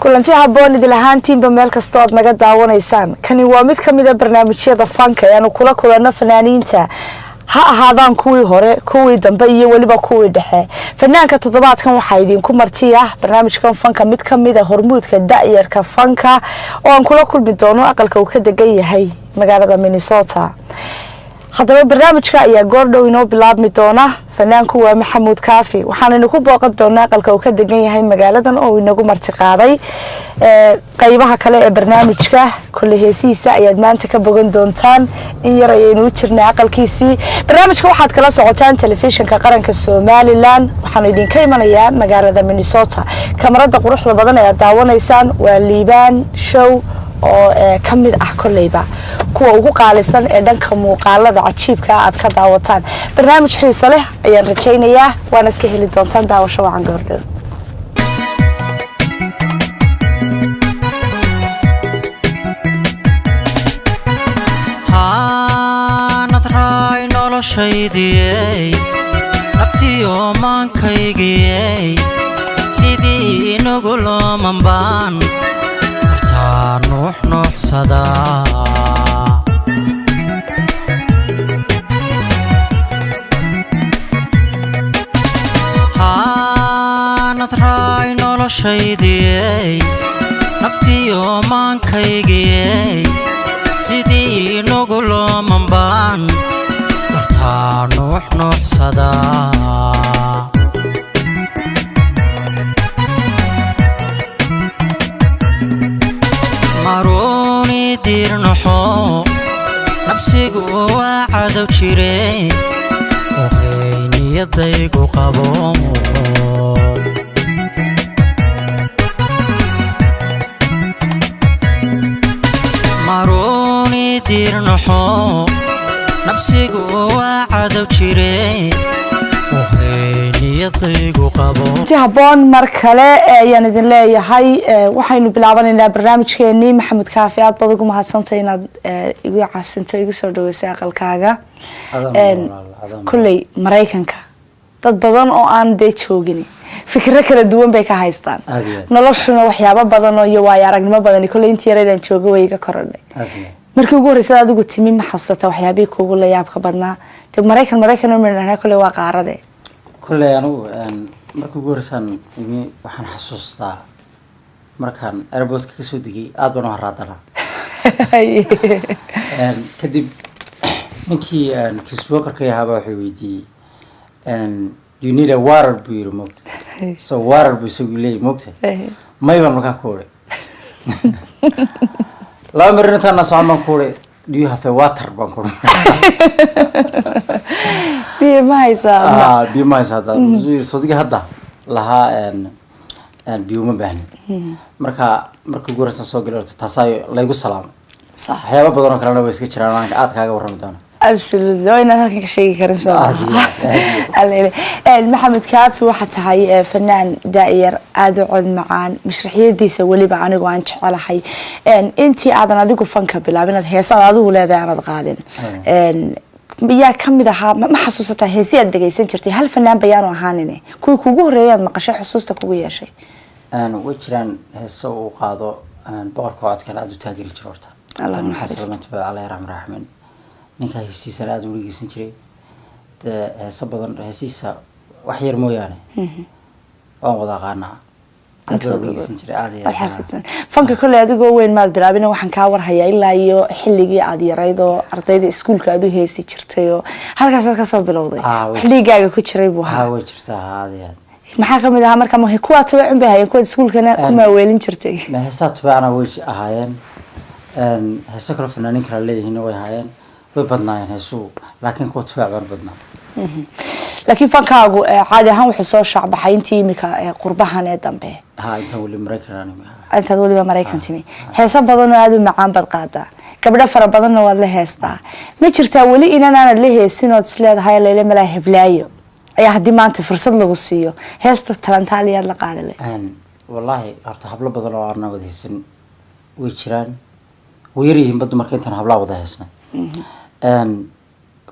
Kulanti habboon idil ahaantiinba meel kastoo aad naga daawanaysaan. Kani waa mid ka mid a barnaamijyada fanka ee aanu kula kulanno fanaaniinta, ha ahaadaan kuwii hore, kuwii dambe iyo weliba kuwii dhexe. Fanaanka toddobaadkan waxaa idinku marti ah barnaamijkan fanka mid ka mid a hormuudka da-yarka fanka oo aan kula kulmi doono aqalka uu ka degan yahay magaalada Minnesota. Haddaba barnaamijka ayaa goordhow inoo bilaabmi doona. Fanaanku waa Maxamuud Kaafi. Waxaanaynu ku booqan doonaa aqalka uu ka degan yahay magaaladan oo inagu marti qaaday. Qeybaha kale ee barnaamijka kole heesihiisa ayaad maanta ka bogan doontaan. In yar ayaynu u jirnay aqalkiisii. Barnaamijka waxaad kala socotaan Telefishinka Qaranka Somaliland. Waxaanu idinka imanayaa magaalada Minnesota. Kamarada quruxda badan ee aad daawanaysaan waa Liibaan Show oo ka mid ah kolleyba kuwa ugu qaalisan ee dhanka muuqaalada cajiibka aad ka daawataan. Barnaamij xiiso leh ayaan rajaynayaa, waanad ka heli doontaan. Daawasho wacan goordhow. Haanad raay noloshaydiyey, naftiyo maankaygiyey, sidii inagu looman baan kartaa nuux nuuxsadaa. Haanad raay noloshaydiyey, naftiyo maankaygiyey, sidii inagu looman baan kartaa nuux nuuxsadaa. Maruuni diirnaxo, nabsigu waa cadow jire, ohay niyadaygu qabo. Maruuni diirnaxo, nabsigu waa cadow jire, ohay niyadaygu qabo. Si habboon mar kale ayaan idin leeyahay. Waxaynu bilaabanaynaa barnaamijkeenii. Maxamed Kaafi, aad baad ugu mahadsantay inaad igu casinto, igu soo dhaweysay aqalkaaga. Kolley Maraykanka dad badan oo aan dee joogin fikiro kala duwan bay ka haystaan. Aad iyo aad. Noloshuna waxyaabo badan oo iyo waayo aragnimo badan kolley intii yaraydaan jooga way iga korodhay. Markii ugu horreysay adigu timi, ma xasuusata waxyaabihii kuugu la yaabka badnaa? De Maraykan Maraykan oo kolley waa qaarade. Kolley anigu markii ugu horreysaan imi, waxaan xasuustaa markaan airportka kasoo degay aad baan u haraadanaa. Kadib ninkii kisbokarka yahaaba wuxuu weydiiyey, "Do you need a water?" buu yiri, mogta. So water buu isagu leeyahy, mogta. May baan markaa ku uri. 2 marin intaan socon baan ku uri, "Do you have a water?" baan ku uri. Biyo ma haysaa? Ah, biyo ma haysa hadda. Wuxuu yiri, "Sodiga hadda lahaa biyo uma baahnin." Marka marka ugu horeysan soo galay horta taasaa laygu salaamay. Waxyaaba badan oo kalena way iska jiraan, aan aad kaaga warrami doona. Absolutely, waa inaad halkan ka sheegi karin soo. Aad iyo aad, aad iyo. Alele. Maxamed Kaafi, waxaa tahay fanaan daayar, aada u cod macaan, mashraxiyadiisa weliba anigu aan jecelahay. Intii aadan adigu fanka bilaabin, inaad heesaad adigu leedahay aanad qaadin, yaa kamid ahaa? Ma xasuusataa heesii aad dhegeysan jirtay? Hal fanaan bayaanu ahaanine, kuwii kugu horreeyay aad maqashay, xusuusta kugu yeeshay? Way jiraan heese uu qaado boqorka codkan aada u taageri jiro horta. Allah naxariisto. Xasan Matba, caleyhi raxma raxmin, ninkaa heesiisana aada u dhegeysan jiray. Dee heese badan, heesiisa wax yar mooyaane waan wada aqaanaa, aad baan u dhegeysan jiray aada iyo Waad aad. xafidsan. Fanka kolley adigoo weyn maad bilaabin. Waxaan kaa warhayaa ilaa iyo xilligii aad yarayd oo ardayda iskuulka aad u heesi jirtay oo halkaasaad kasoo bilowday. Ah, wax dhiigaaga ku jiray buu haa ahaa. Way jirtaa, aada iyo aad. Maxaa kamid ahaa marka? Kuwaa tubacun bay hayeen kuwaad iskuulkana ku maaweelin jirtay? Ma heesaha tubaacna way ahaayeen. Heese kaloo fanaaniin kala leeyihiin way ahaayeen, way badnaayeen heesuhu, laakiin kuwa tubaac baan badnaa. Laakiin fankaagu caadi ahaan wuxuu soo shaacbaxay intii imika qurbahan ee dambe. Ha, intaan weli Maraykan aan imi. Intaad weliba Maraykan timi, heeso badan oo aada u macaan baad qaadaa, gabdho fara badanna waad la heestaa. Ma jirtaa weli inan aanad la heesin ood isleedahay, leyle malaa heblaayo ayaa haddii maanta fursad lagu siiyo heesta talantaaliyaad la qaadi leh? Wallaahi horta hablo badan oo aanan wada heesin way jiraan, way yar yihiin baddu marka intaan hablaha wada heesnay.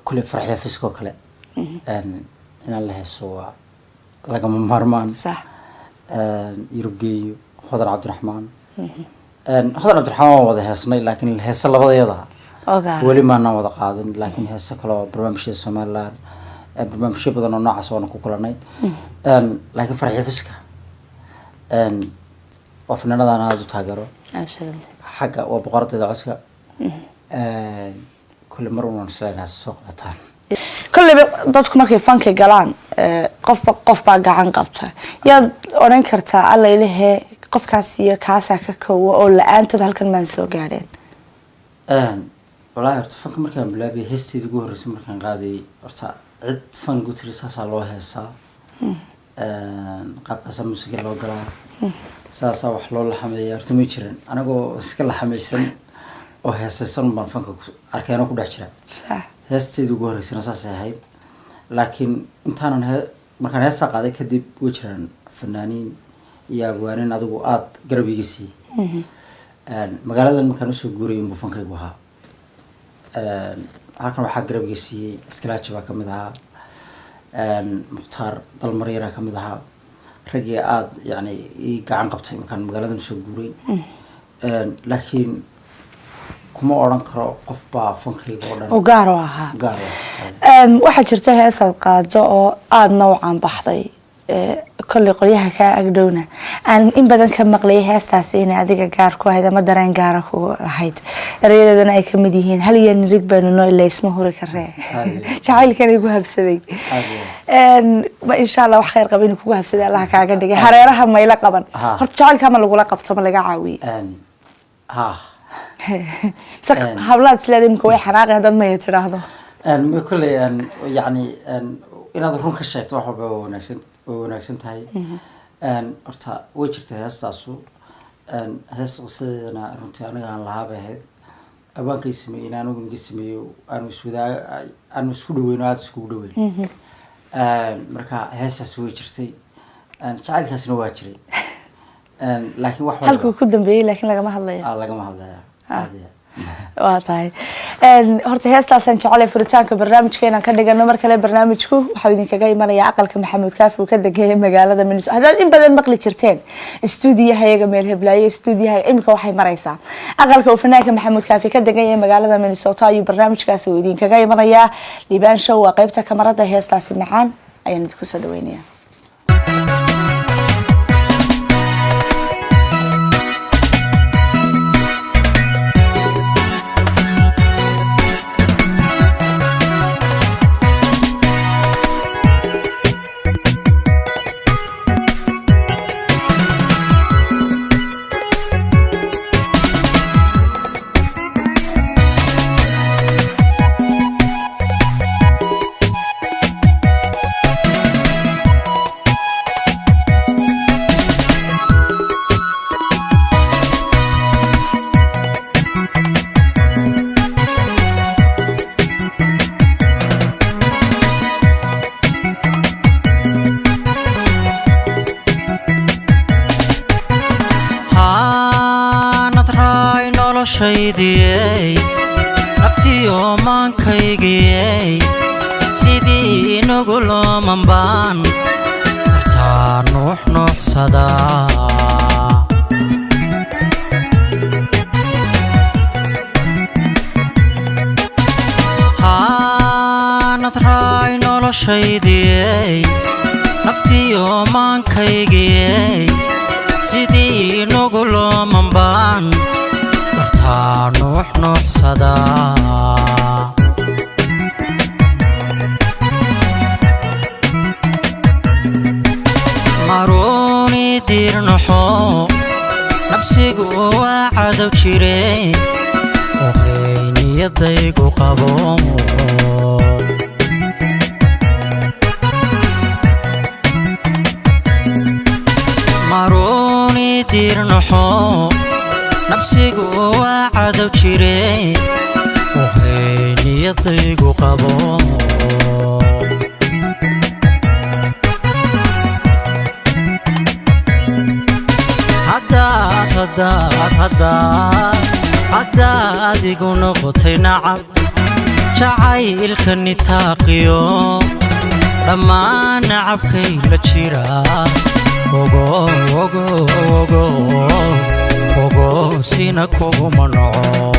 Kulley Farxiya Fiskoo kale inaan la heeso waa lagama maarmaan. Yurub Geeyo. Hodan Cabdiraxmaan. Hodan Cabdiraxmaan waan wada heesnay, laakiin heese labadayada ogaa weli maanaan wada qaadin, laakiin heese kale oo barnaamijyada Somaliland, barnaamijyo badan oo noocaas waana ku kulanay. Laakiin Farxiyo Fiska waa fanaanadaan aada u taageero. Xagga waa boqoradeeda codka. Kulle mar unan islenaha soo qabataan. Kolleyba dadku markay fanka galaan, qofba qof baa gacan qabta. Yaad odhan kartaa alla ilahee qofkaas iyo kaasaa ka kowa oo la-aantood halkan maan soo gaadheen? Wallaahi horta fanka markaan bilaabiyay, heesteeda ugu horreysay markaan qaadayay, horta cid fan ku tiri saasaa loo heesaa, qaabkaasaa muusiga loo galaa, saasaa wax loo laxameeya, horta ma jiran. Anagoo iska laxamaysan oo heesaysan baan fanka arkeenoo ku dhex jira. Heesteeda ugu horreysana saasay ahayd, laakiin intaanan he markaan heestaa qaaday kadib way jiraan fanaaniin iyo abwaanin adigu aada garab iga siiyey. Magaaladan markaan usoo guurayay unbuu fankaygu ahaa. Halkan waxaa garab iga siiyey Iskalaaji baa kamid ahaa, Mukhtaar Dalmaryaraa kamid ahaa, raggii aada yani ii gacan qabtay markaan magaaladan usoo guuray. Laakiin kuma odhan karo qof baa fankayga oo dhan oo gaar oo ahaa. Gaar u ah. Waxaa jirta heesaad qaado oo aada nawcan baxday. Kolley qolyaha kaa agdhowna aan in badan ka maqlayay heestaasi inay adiga gaar ku ahayd ama dareen gaara ku lahayd, erayadeedana ay kamid yihiin hal iyo nirig baynu noo ilaa isma huri karee. Aad. Jacaylkan igu habsaday. Aad iyo Ma insha Allah wax khayr qaba inuu kugu habsaday Allah kaaga dhigay hareeraha mayla qaban. Horta jacaylka ma lagula qabto, ma laga caawiyey? Ha. Mise hablaad isleedahay imika way xanaaqi haddaad maya tidhaahdo? Kolley yacni inaad run ka sheegto wax walba waa wanaagsan, way wanaagsan tahay. Horta way jirtay heestaasu. Hees qisadeedana runtii aniga aan lahaa bay ahayd. Abaankay sameeyey anigu niga sameeyo, aanu iswadaa, aanu isku dhaweyno, aada iskugu dhaweyn. Marka heestaas way jirtay. Jacaylkaasna waa jiray. Laakiin wax walba Halkuu ku dambeeyey laakiin lagama hadlayo. Ah, lagama hadlaya. Aad iyo aad. Waa tahay. Horta heestaasaan jecelay furitaanka barnaamijka inaan ka dhigano. Mar kale barnaamijku waxau idinkaga imanaya aqalka Maxamuud Kaafi uu ka degaya magaalada Minnesota. Haddaad in badan maqli jirteen istuudiyahayaga meel heblaayo, istuudiyaha imika waxay maraysaa aqalka uu fanaanka Maxamuud Kaafi ka degan yahay magaalada Minnesota ayuu barnaamijkaasi uu idinkaga imanayaa. Liibaan Show waa qeybta kamarada. Heestaasi macaan ayaan idinku soo dhaweynaya. Haanad raay noloshaydiyey, naftiyo maankaygiyey, sidii inugu looman baan dartaa nuux nuuxsadaa. Haanad raay noloshaydiyey, naftiyo maankaygiyey, sidii inugu looman baan dartaa nuux nuuxsadaa. Maruuni diirnaxo, nabsigu waa cadow jire, ohay niyadaygu qabo. Maruuni diirnaxo, nabsigu waa cadow jire, ohay niyadaygu qabo. Haddaad haddaad haddaad haddaad igu noqotay nacab jacaylka nitaaqiyo dhammaan nacabkay la jira. Ogo, ogo, ogo, ogo, sina kuguma naco.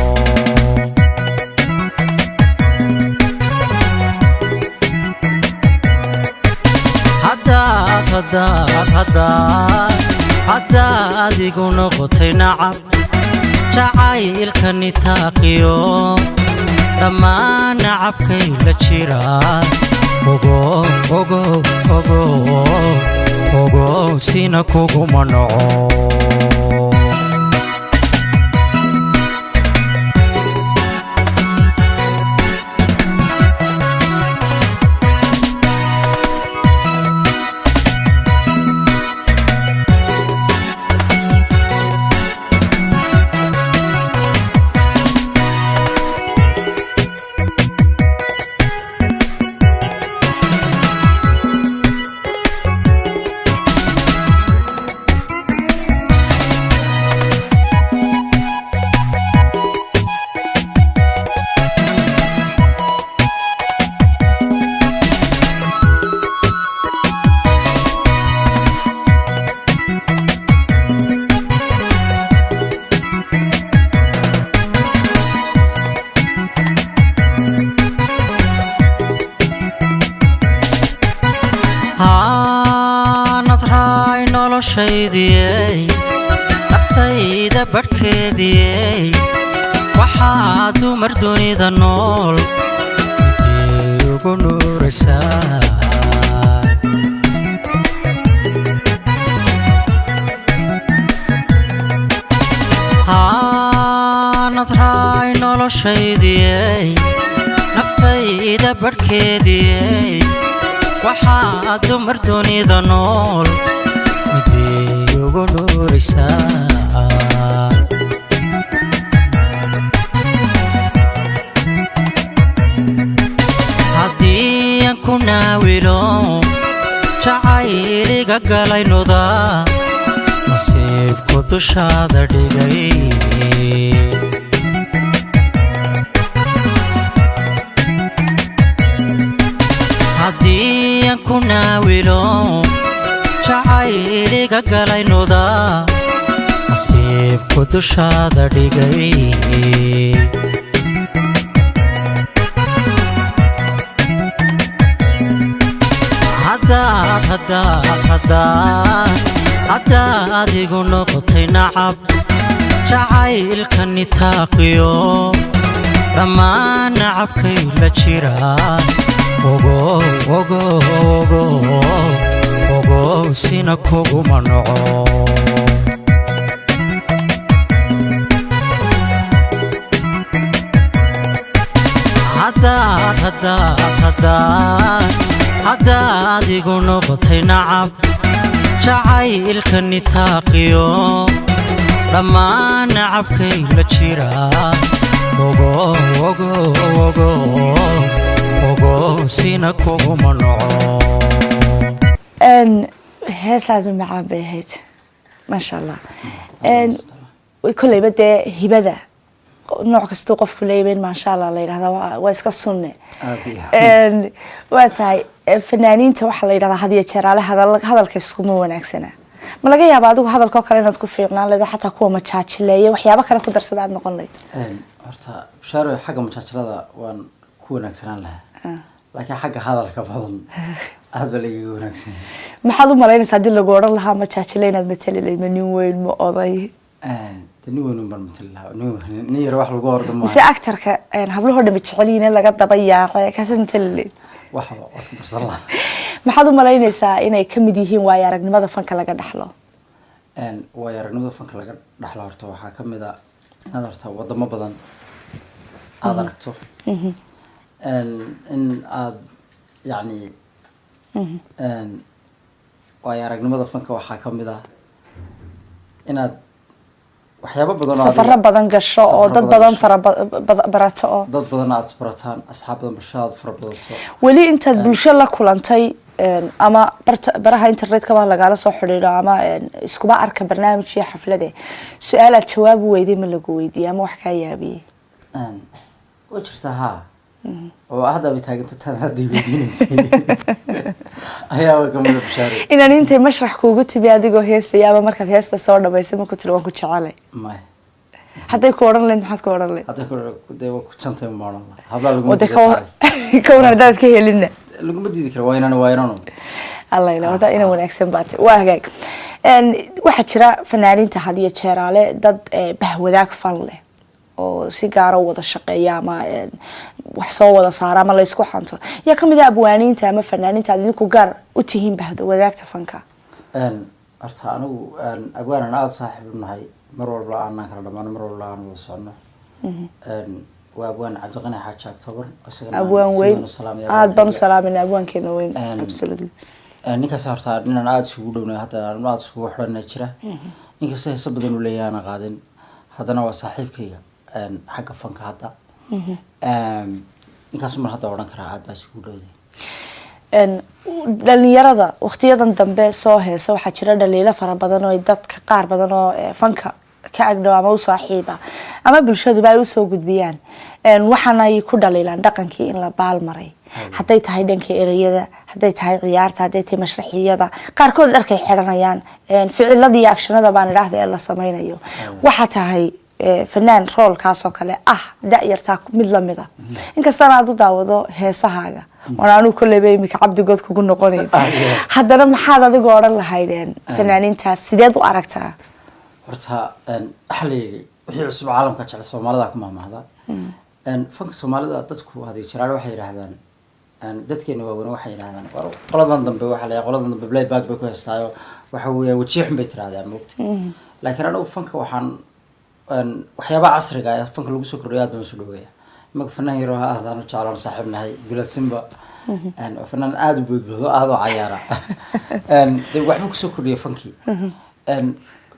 Haddaad, haddaad, haddaad, haddaad igu noqotay nacab, jacaylkani taaqiyo dhammaan nacabkay la jira. Ogo, ogo, ogo, ogo, sina kuguma naco. Haanad raay noloshaydiyey, naftayda badhkeediyey, waxaa dumar dunida nool midii ugu nuuraysaa. Haanad raay noloshaydiyey, naftayda badhkeediyey, waxaa dumar dunida nool midii ugu nuuraysaa. Haddii aan ku naawilo jacayliga galay nuda, nasiibku dushaada dhigay. Haddii aan ku naawilo jacayliga galay nuda, nasiibku dushaada dhigay. Haddaad, haddaad, haddaad, haddaad igu noqotay nacab, jacaylkani taaqiyo dhammaan nacabkay la jira. Ogo, ogo, ogo, ogo, sina kuguma naco. Haddaad, haddaad, haddaad, haddaad igu noqotay nacab, jacaylkani taaqiyo dhammaan nacabkay la jira. Ogo, ogo, ogo, ogo, sina kuguma naco. Hees aada u macaan bay ahayd, maasha Allah. Kolleyba dee hibada nooc kastuu qofku leeyahay, maasha Allah la yidhahdaa, waa iska sunne. Aad iyo aad. Waa tahay, fanaaniinta waxaa la yidhahdaa had iyo jeer ale hadalka iskuma wanaagsana. Ma laga yaaba adigu hadalka oo kale inaad ku fiicnaan leedo, xataa kuwa majaajileeya, waxyaabo kale ku darsada aad noqon leyd? Horta Bushaaro, xagga mujaajilada waan ku wanaagsanaan lahaa, laakiin xagga hadalka badan aad baa lagaga wanaagsan yahay. Maxaad u malaynaysaa haddii lagu odhan lahaa majaajile inaad matali leyd? Ma nin weyn, ma oday? De nin weyn un baan matali lahaa. Nin weyn, nin yar wax lagu ordo Mise maaha. actorka hablahoo dhami jecel yihiin in laga daba yaaco kaasaad matali leyd? Waxba waa isku darsan lahaa. Maxaad u malaynaysaa inay ka mid yihiin waayo aragnimada fanka laga dhaxlo? Waayo aragnimada fanka laga dhaxlo horta waxaa ka mid a inaad horta wadamo badan aada aragto, in aad yacni waayo aragnimada fanka waxaa ka mid ah inaad waxyaabo badan oo Safaro badan gasho oo safaro dad badan gasho. fara barato oo Dad badan aad isbarataan, asxaab badan, bulshadaad fara badato. Weli intaad bulsho la kulantay, ama baraha internetka baa lagala soo xidhiidho, ama iskuba arka barnaamij iyo xaflade, su-aal aad jawaab weyday ma lagu weydiiyey ama wax kaa yaabiyey? Way jirtaa, haa. Oo hadda bay taaganta tan hadda i weydiinaysay ayaaba kamida, Bashaaroy. Inaan intay mashrax kuugu timi adigoo heesaya ama markaad heesta soo dhamaysay ma ku tiri "Waan ku jecelay"? Maya. Hadday ku odhan lahayd, maxaad ku odhan lahayd? Hadda ku dee waa ku jantay ma odhan lahaa. Hablaa laguma oo dee diido jacayl. Ka waran haddaad ka helinna? Laguma diidi karo, waa inan, waa inanu. Alla ila horta ina wanaagsan baate, waa hagaag. Waxaa jira fanaaniinta had iyo jeeraale dad bahwadaag fan leh oo si gaara u wada shaqeeya ama wax soo wada saara ama laysku xanto. Yaa kamid ah abwaaniinta ama fanaaniinta aad idinku gaar u tihiin bahda wadaagta fanka? Horta anigu abwaanan aada saaxiib u nahay, mar walba aanan kala dhamaano, mar walba aan wada socono, waa abwaan Cabdiqani Xaaji October. Isagana aan Abwaan si weyn. weyn u salaamaya. Aada baan u salaamayna abwaankeena weyn. Absolutely. Ninkaas horta ninaan aada isugu dhowna, hadda aan aada isugu xidhana jira. Inkastoo heeso badan uu leeyahay aana qaadin, haddana waa saaxiibkayga xagga fanka hadda. Ninkaasu mar hadda odhan karaa aada baa isugu dhowday. Dhalinyarada waqtiyadan dambe soo heesa waxaa jira dhaliilo fara badan oo ay dadka qaar badan oo fanka ka agdhow ama u saaxiiba ama bulshaduba ay usoo gudbiyaan. Waxaana ay ku dhaliilaan dhaqankii in la baalmaray, hadday tahay dhanka ereyada, hadday tahay ciyaarta, hadday tahay mashraxiyada, qaarkood dharkay xidhanayaan, ficilada iyo agshanada baan idhaahda ee la sameynayo. Waxaa tahay fanaan roolkaas oo kale ah da-yartaa mid lamid a, inkastana aad u daawado heesahaaga oon anigu kolleyba iminka cabdigood kugu noqonayn, haddana maxaad adigu odhan lahaydeen fanaaniintaas? Sideed u aragtaa? Horta waxaa la yidhi wixii cusub caalamka jecel, Soomaalida ku mahmahda. Fanka Soomaalida dadku haddii jiraan waxay yidhaahdaan, dadkeena waaweyn waxay yidhahdaan, "War, qoladan dambe," waxaa la yidhaha, "qoladan dambe playback bay ku heystaayo, waxa weeyaan wajiyo xun bay tirahdaan," moogta. Laakiin anigu fanka waxaan waxyaabaha casriga ah ee fanka lagu soo kordhiyo aad baan usoo dhaweeya. Imaka fanaan yaroo ha ahdaan u jeclaan saaxiibnahay, Gulad Simba, waa fanaan aada u boodboodo, aada u cayaara. Dee waxba kusoo kordhiya fankii.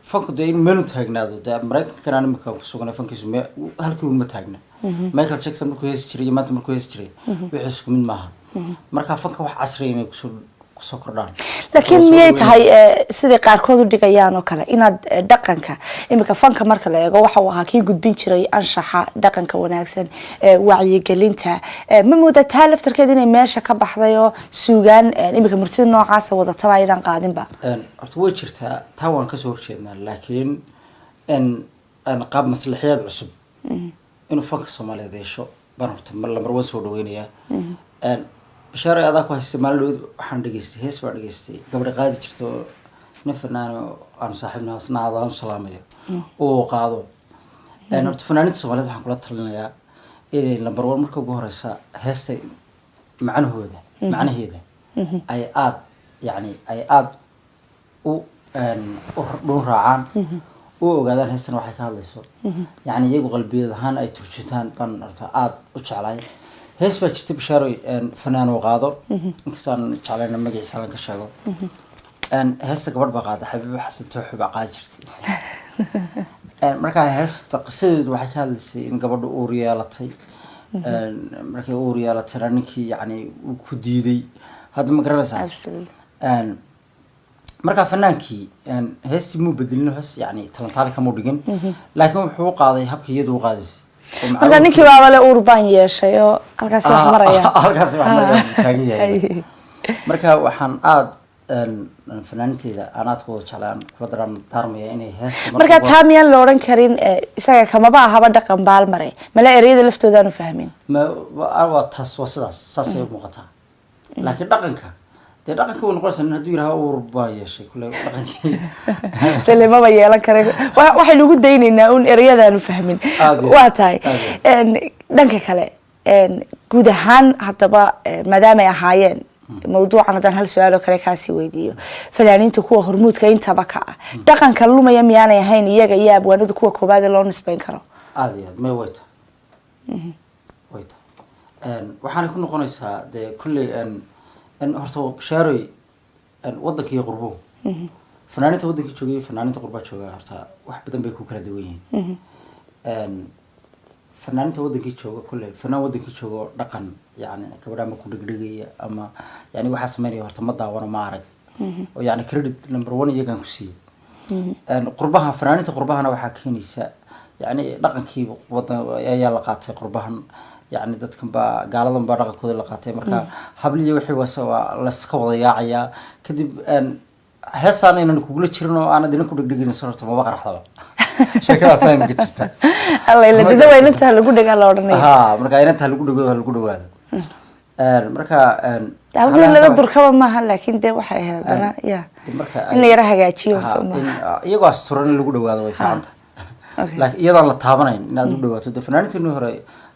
Fanku dee inuu meel u taagnaado, dee Maraykankana imika ku suganay, fankiisu halkii un ma taagna. Michael Jackson markuu heesi jiray iyo maanta markuu heesi jiray wixii isku mid maaha. Marka fanka wax casriya inay kusoo kordhaan. Laakiin Waa soo miyay dhaweynaya. tahay siday qaarkood u dhigayaan oo kale inaad dhaqanka iminka fanka marka la eego waxa uu ahaa kii gudbin jiray anshaxa, dhaqanka wanaagsan, wacyigelinta, ma moodaa taa laftarkeed inay meesha ka baxday oo suugaan iminka murtida noocaasa wadataba ayadaan qaadinba? Horta way jirtaa taa, waan kasoo horjeednaa, laakiin qaab maslaxiyaad cusub inuu fanka Soomaaliyeed yeesho baan horta mar lamar waan soo dhaweynayaa. Bashaar, adaa ku haystay, maalin dhaweyd waxaan dhegeystay hees baan dhegeystay gabadha qaadi jirta oo nin fanaan oo aan saaxiibna asna aadaan u salaamayo uu qaado. Horta fanaaniinta Soomaaliyeed waxaan kula talinayaa inay lambar one marka ugu horeysa heesta macnahooda, macnaheeda ay aada, yacni ay aada u u dhun raacaan, u ogaadaan heestana waxay ka hadlayso, yacni iyagu qalbiyad ahaan ay turjutaan baan horta aada u jeclahay. Hees baa jirta, Bashaaroy, fanaan uu qaado, inkastoo aan jeclayna magaciisa aan ka sheego. Heesta gabadh baa qaada, Xabiibo Xasan Tooxo baa qaadi jirtay. Markaa heesta qisadeedu waxay ka hadlaysay in gabadhu uur yeelatay. Markay uur yeelatayna ninkii yacni uu ku diiday, hadda ma garanaysaa? Absolutely. Markaa fanaankii heestii muu bedelin, hees yani talantaali kamuu dhigin, laakiin wuxuu u qaaday habka iyadu u qaadaysay oo Marka ninkii baaba le uur baan yeeshay oo halkaasi wax maraya. Halkaasi wax maraya buu taagan yahay. Marka waxaan aada fanaaninteyda aan aad ku wada jeclay aan kula dardaarmaya inay heesta Marka taa miyaan la odhan karin isaga kamaba ahaba dhaqan baalmare male, ereyada laftoodaanu fahmin? Ma waa taas, waa sidaas, saasay u muuqataa. Laakiin dhaqanka dee dhaqanka way noqonaysaa nin hadduu yidhaha uur baan yeeshay kule dhaqankii. Dele maba yeelan kara. Waxaynu ugu daynaynaa un ereyadaanu fahmin. Aad iyo Waa tahay. aad. Dhanka kale, guud ahaan haddaba, maadaamay ahaayeen mawduucan, haddaan hal su-aal oo kale kaasii weydiiyo, fanaaniinta kuwa hormuudka intaba ka ah dhaqanka lumaya miyaanay ahayn iyaga iyo abwaanadu kuwa koowaad ee loo nisbeyn karo? Aada iyo aad, may way tahay, way tahay. Waxaanay ku noqonaysaa dee kulley horta Bashaaroy, waddanka iyo qurbuhu, fanaaniinta waddanka joogay iyo fanaaniinta qurbaa jooga horta wax badan bay ku kala duwan yihiin. Fanaaniinta waddankii jooga, kulley fanaan waddankii jooga oo dhaqan yani gabadha ama ku dhegdhegaya ama yani waxaa sameynaya horta ma daawano, ma arag, oo yani credit number one iyagaan ku siiyey. Qurbaha, fanaaniinta qurbahana waxaa keenaysa yani dhaqankii wadan ayaa la qaatay qurbahan. Yacni dadkan baa, gaaladan baa dhaqankooda la qaatay. Marka hablihi wixii wase waa laska wada yaacayaa. Kadib heestaan aynan kugula jirin oo aanad inan ku dhegdhegin horta maba qaraxdaba. Sheekadaasaa imika jirta. Alla ila dida waa inantaa lagu dhagaa la odhanaya. Ha, marka inanta lagu dhegoodo, lagu dhawaado. Marka Hablo in laga durkaba maaha, laakiin dee waxay ahayd haddana ya marka in la yara hagaajiyo. Ha, soo in maaha? Iyagoo asturan in lagu dhawaado way fiican tahay. Laakiin iyadoon la taabanayn inaad u dhawaato. Dee fanaaniintii hore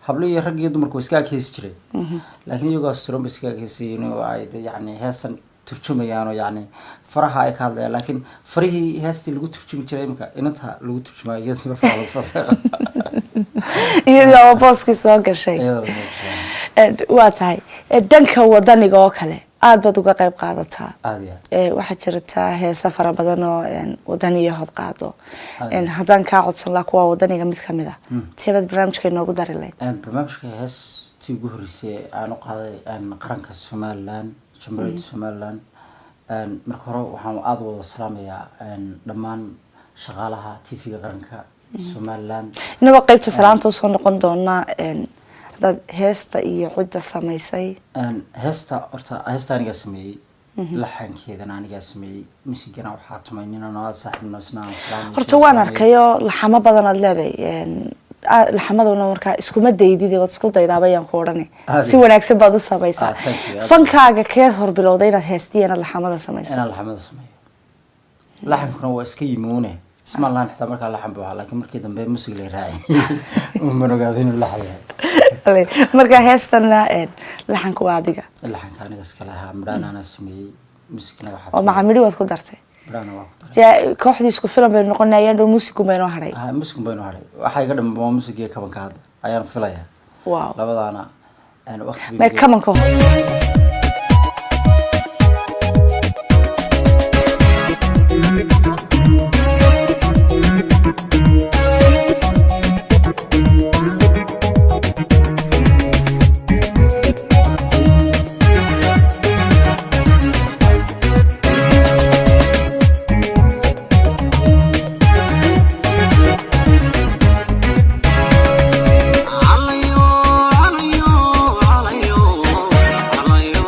hablo iyo rag iyo dumarku way iska ag heesi jireen, laakiin iyagoo asturan bay iska ag heesayeen oo ay de yacni heestan turjumayaan oo yacni faraha ay ka hadlayaan. Laakiin farihii heestii lagu turjumi jiray imika inanta lagu turjumayo, iyadiiba faraha lagu faafeeqa. Iyadii oo booskii soo gashay. Iyadoo lagu gashay. Waa tahay. Dhanka wadaniga oo kale aad baad uga qayb qaadataa. Aada iyo aad. Waxaa jirta heesa fara badan oo wadaniyahood qaado. Haddaan kaa codsan lahaa kuwa wadaniga mid kamid a, teebaad barnaamijka inoogu dari lahayd? Barnaamijka heestii ugu horreysay aan u qaaday qaranka Somaliland, Jamhuuriyadda Somaliland. Marka hore waxaan aada u wada salaamayaa dhammaan shaqaalaha TV-ga qaranka Somaliland. Inagoo qeybta salaanta usoo noqon doonaa, haddaad heesta iyo cidda samaysay. Heesta horta, heesta anigaa sameeyey, laxankeedana anigaa sameeyey, musigana waxaa tumay nin aada saaxiibno isna aan salaamayo. Horta waan arkayoo laxamo badan aad leedahay. Laxamaduna markaa iskuma daydid, waad isku daydaaba ayaan ku odhani. Aad Si wanaagsan baad u samaysaa. Ah, thank you, aad. Fankaaga keed hor bilowday inaad heestiya, inaad laxamada samayso? Inaan laxamada sameeyo. Laxankuna waa iska yimuune, ismaan lahan xitaa markaa laxan buu ahaa, laakiin markii dambe musig la raaciyay unban ogaaday inuu laxan yahay. Marka heestana laxanku waa adiga? Laxanka aniga iska lahaa, midhaana anaa sameeyey, musigna waxaa Oo macamidhi waad ku dartay? Midhaana waa ku daray. Dee kooxdii isku filan baynu noqonay, ayaan dhow muusigu baynoo hadhay. Ha, musigun baynu hadhay. Waxaa iga dhiman waa musigii kabanka hadda ayaan filayaa. Labadaana waqti May kamanka. Alayo, alayo, alayo, alayo.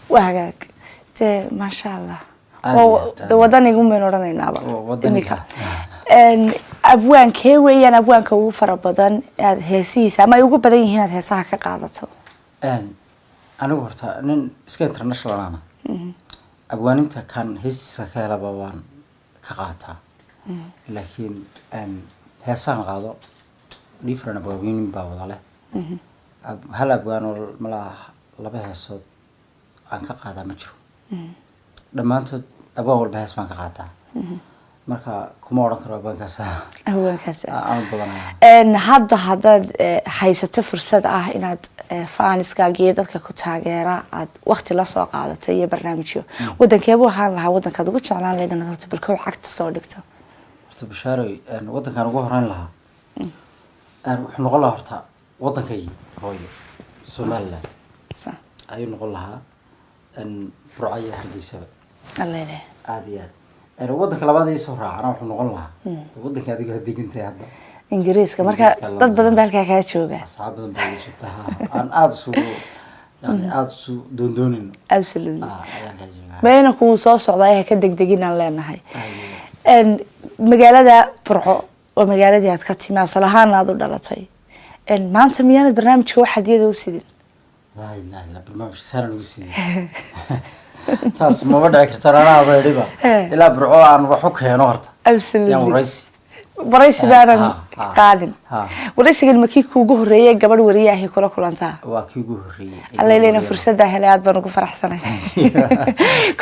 Waa hagaag dee, maasha Allah. Aad Waa iyo aad, aad de wadanigu baynu odhanaynaaba Waa wadaniga. iminka. Abwaankee weeyaan abwaanka ugu fara badan aad heesihiisa ama ay ugu badan yihiin aad heesaha ka qaadato? Anigu horta nin iska international ana, abwaaninta kan heesiisa ka helaba waan ka qaataa, laakiin heesahan qaado different abwaawinin baa wada leh. Hal abwaan oo malaa laba heesood aan ka qaadaa ma jiro. Dhammaantood abwaan walba hees baan ka qaataa, marka kuma odhan karo abwaankaas Abwaankaas aan badanaya. Hadda haddaad haysato fursad ah inaad fans-kaaga iyo dadka ku taageera aad waqti la soo qaadatay iyo barnaamijyo, wadankeebuu ahaan lahaa wadankaad ugu jeclaan lahayd inaad horta balkow cagta soo dhigto? Horta Bashaaroy, wadankaan ugu horeyn lahaa wuxuu noqon lahaa horta waddankaygii hooyo, Somaliland ayuu noqon lahaa, Burco iyo Hargeysaba. Allele. Aada iyo aad. Waddanka labaad ee soo raacana wuxuu noqon lahaa waddanka adiga ha degantahay hadda. Ingiriiska marka. Ingiriiska. Dad badan baa halkaa kaa jooga. Asxaab badan baa iga joogta, ha, aan aada isugu, yani aada isu doondoonayno. Ayaan kaa joogaa. Mayna kugu soo socdaa ha ka degdegin aan leenahay. Aad iyo aad. Magaalada Burco waa magaaladii aad ka timi, asal ahaan aad u dhalatay. Maanta miyaanad barnaamijka wax hadiyada u sidin? Laa ilaha illa, barnaamijka saana ugu siiyey, taas maba dhici karto. Anaa idhiba ilaa Burco aan wax u keeno horta yaan waraysi. Waraysi baanan Ha, qaadin. Ha. Waraysigan ma kii kuugu horreeyay gabadh wariyaahay kula kulantaa? Waa kii ugu horreeyey. Allayleyna fursaddaa helay, aad baan ugu faraxsanay.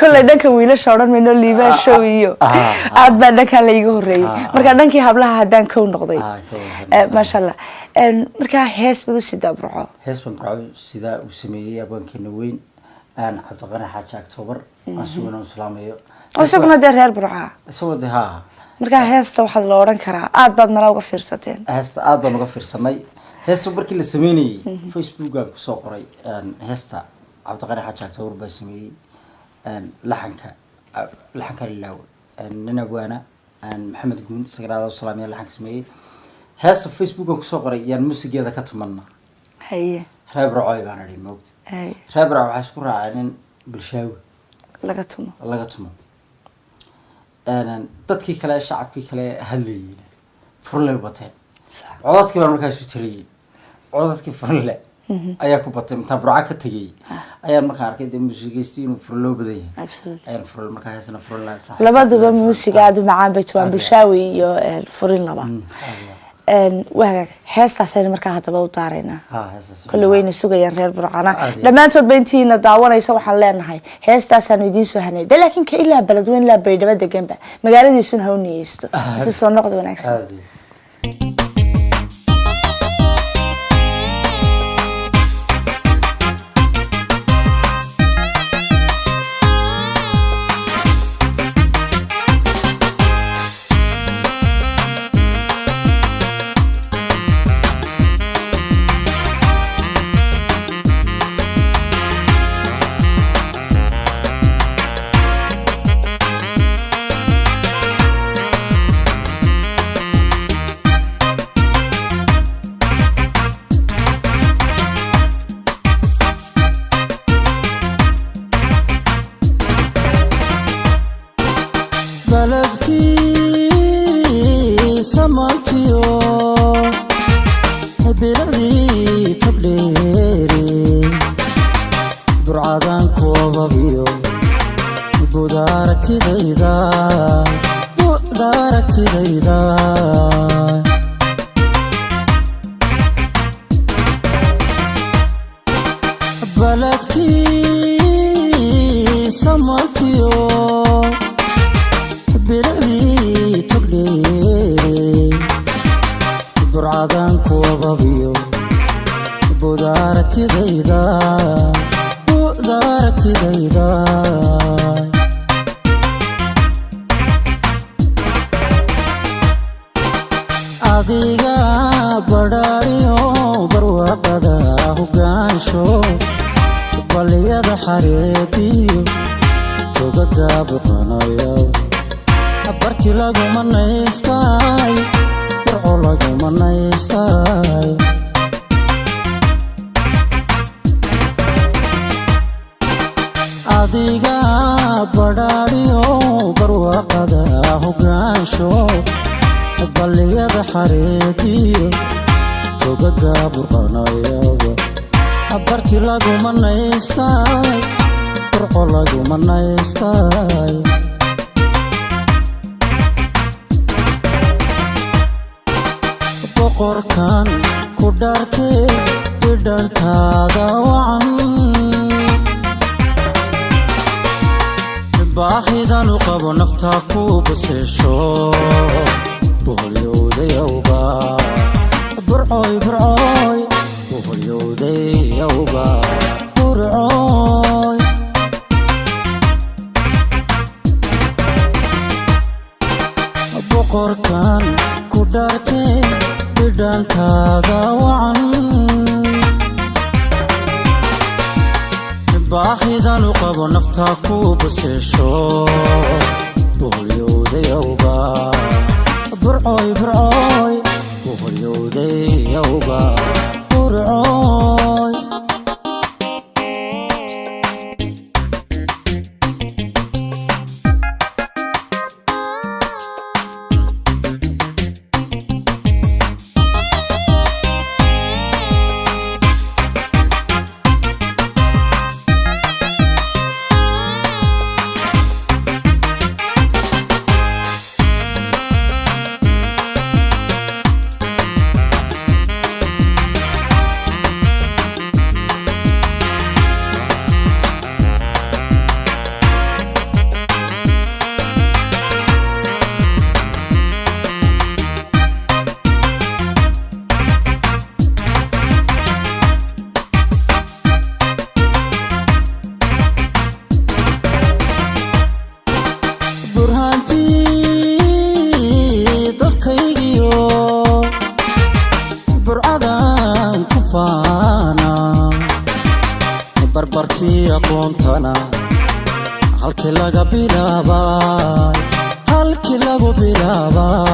Kolley dhanka wiilasha odhan mayno, Liibaan Show iyo aad baa dhankaa la iiga horreeyey. Marka dhankii hablaha haddaan kow noqday. Ah, kow. Maasha Allah. Markaa hees baad u sidaa Burco? Hees baan Burco sidaa uu sameeyey abwaankeena weyn aan Cabdiqani Xaaji October, aan sugana u islaamayo. Oo isaguna dee reer Burca. Isagoo de haa. Markaa heesta waxaad la odhan karaa aad baad mala uga fiirsateen. Heesta aad baan uga fiirsanay. Heesta markii la sameynayey Facebookan kusoo qoray. Heesta Cabdiqani Xaaji October baa sameeyey. Laxanka, laxanka lilaawe nin abwaana Maxamed Guun, isagana aad u salaamaya, laxanka sameeyey. Heesta Facebookan kusoo qoray yaan muusigeeda ka tumanna. Reer Burcoy baan idhi, moogta. Reer Burco waxaa isku raaceen in Bulshaawi laga tumo. Laga tumo. Dadkii kale, shacabkii kale hadlayeen furle bateen. Codadkii baan markaa isu tiriyey, codadkii furle ayaa ku batay. Intaan Burca ka tegay ayaan markaa arkay dee muusigeysti inuu furloo badan yahay. Ayaan furle markaa heesna furle. Labaduba muusiga aada u macaan bay tumaan, Bulshaawi iyo furin laba. Waa heestaasaynu markaa haddaba u daaraynaa. Ha, heestaas. Kolle wayna sugayaan reer Burcana. Aad iyo Dhammaantoodba intiina daawanaysa waxaan leenahay heestaasaanu idiin soo hanay de, laakiin ka ilaa Beledweyne ilaa Baydhabo deganba magaaladiisuna ha u niyeysto. Isu soo noqda wanaagsan. Aad iyo. Baladkii samaantiyo biladii togdheere, Burcadan koobabiyo guud aragtidayda, guud aragtidayda. Baladkii samaantiyo biladii togdheere, Burcadan kuwababiyo guud aragtidayda, guud aragtidayda. Adiga badhaadhiyo barwaaqada hogaansho, baliyada xareediyo togaga boqonaya, barti laguma naystay, Burco laguma naystay. Adiga badhaadhiyo barwaaqada hogaansho, balliyada xareediyo togaga burqanayaba, barti laguma naystay, Burco laguma naystay. Boqorkan ku dhaartee, bidhankaada wacan, baahidan u qabo naftaa ku basesho, boholyowdayowga, Burcoy, Burcoy, boholyowdayowga, Burcoy. Boqorkan ku dhaartee, bidhankaada wacan, baahidan u qabo naftaa ku basesho, boholyowdayowga, Burcoy, Burcoy, boholyowdayowga, Burcoy. Burhaantii dalkaygiyo Burcadan ku faana, barbartii aqoontana halkii laga bilaabay, halkii lagu bilaabay.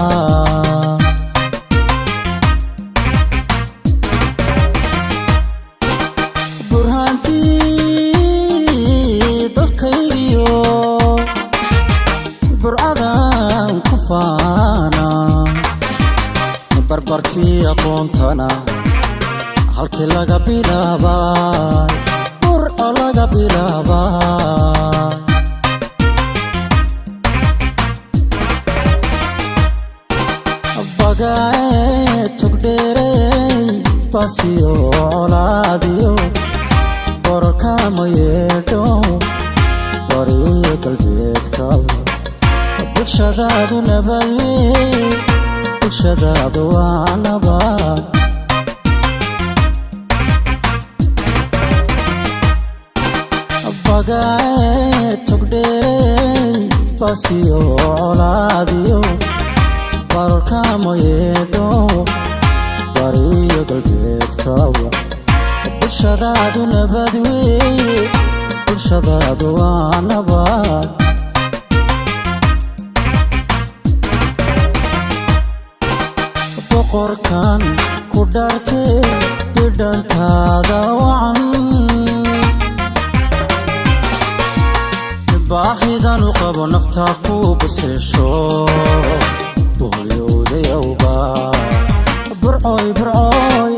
Burhaantii dalkaygiyo Burcadan ku faana, barbartii aqoontana halkii laga bilaabay, Burco laga bilaabay. Bagae togdheerey, basiyo colaadiyo borokama yeedho, bariyo galbeedka bulshadaadu nabadwe, bulshadaadu waa nabad. Bagae togdheerey, basiyo colaadiyo barorkama yeedho, bariyo galbeedkaba bulshadaadu nabad weeye, bulshadaadu waa nabad. Boqorkan ku dhaartee, bidhankaada wacan, baahidan u qabo naftaa ku basesho, boholyowdayowga, Burcoy, Burcoy,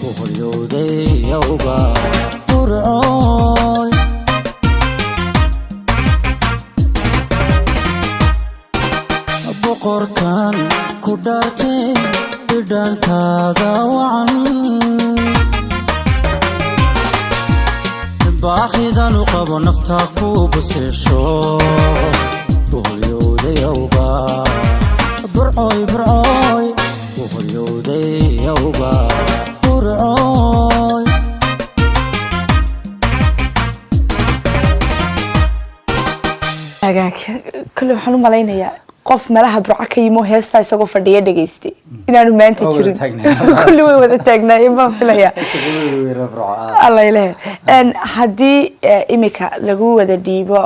boholyowdayowga, Burcoy. Boqorkan ku dhaartee, bidhankaada wacan, baahidan u qabo naftaa ku basesho, boholyowdayowga, Burcoy, Burcoy, boholyowdayowga, Burcoy. Hagaag, kulle waxaan u malaynayaa qof meelaha Burco ka yimo heestaa isagoo fadhiya dhegaystay inaanu maanta Waa wada jirin. Taagnaa. Kulli way wada taagnaayeen baan filaya. Shaqadooda weera Burco ah. Alla ilahe. Haddii imika lagu wada dhiibo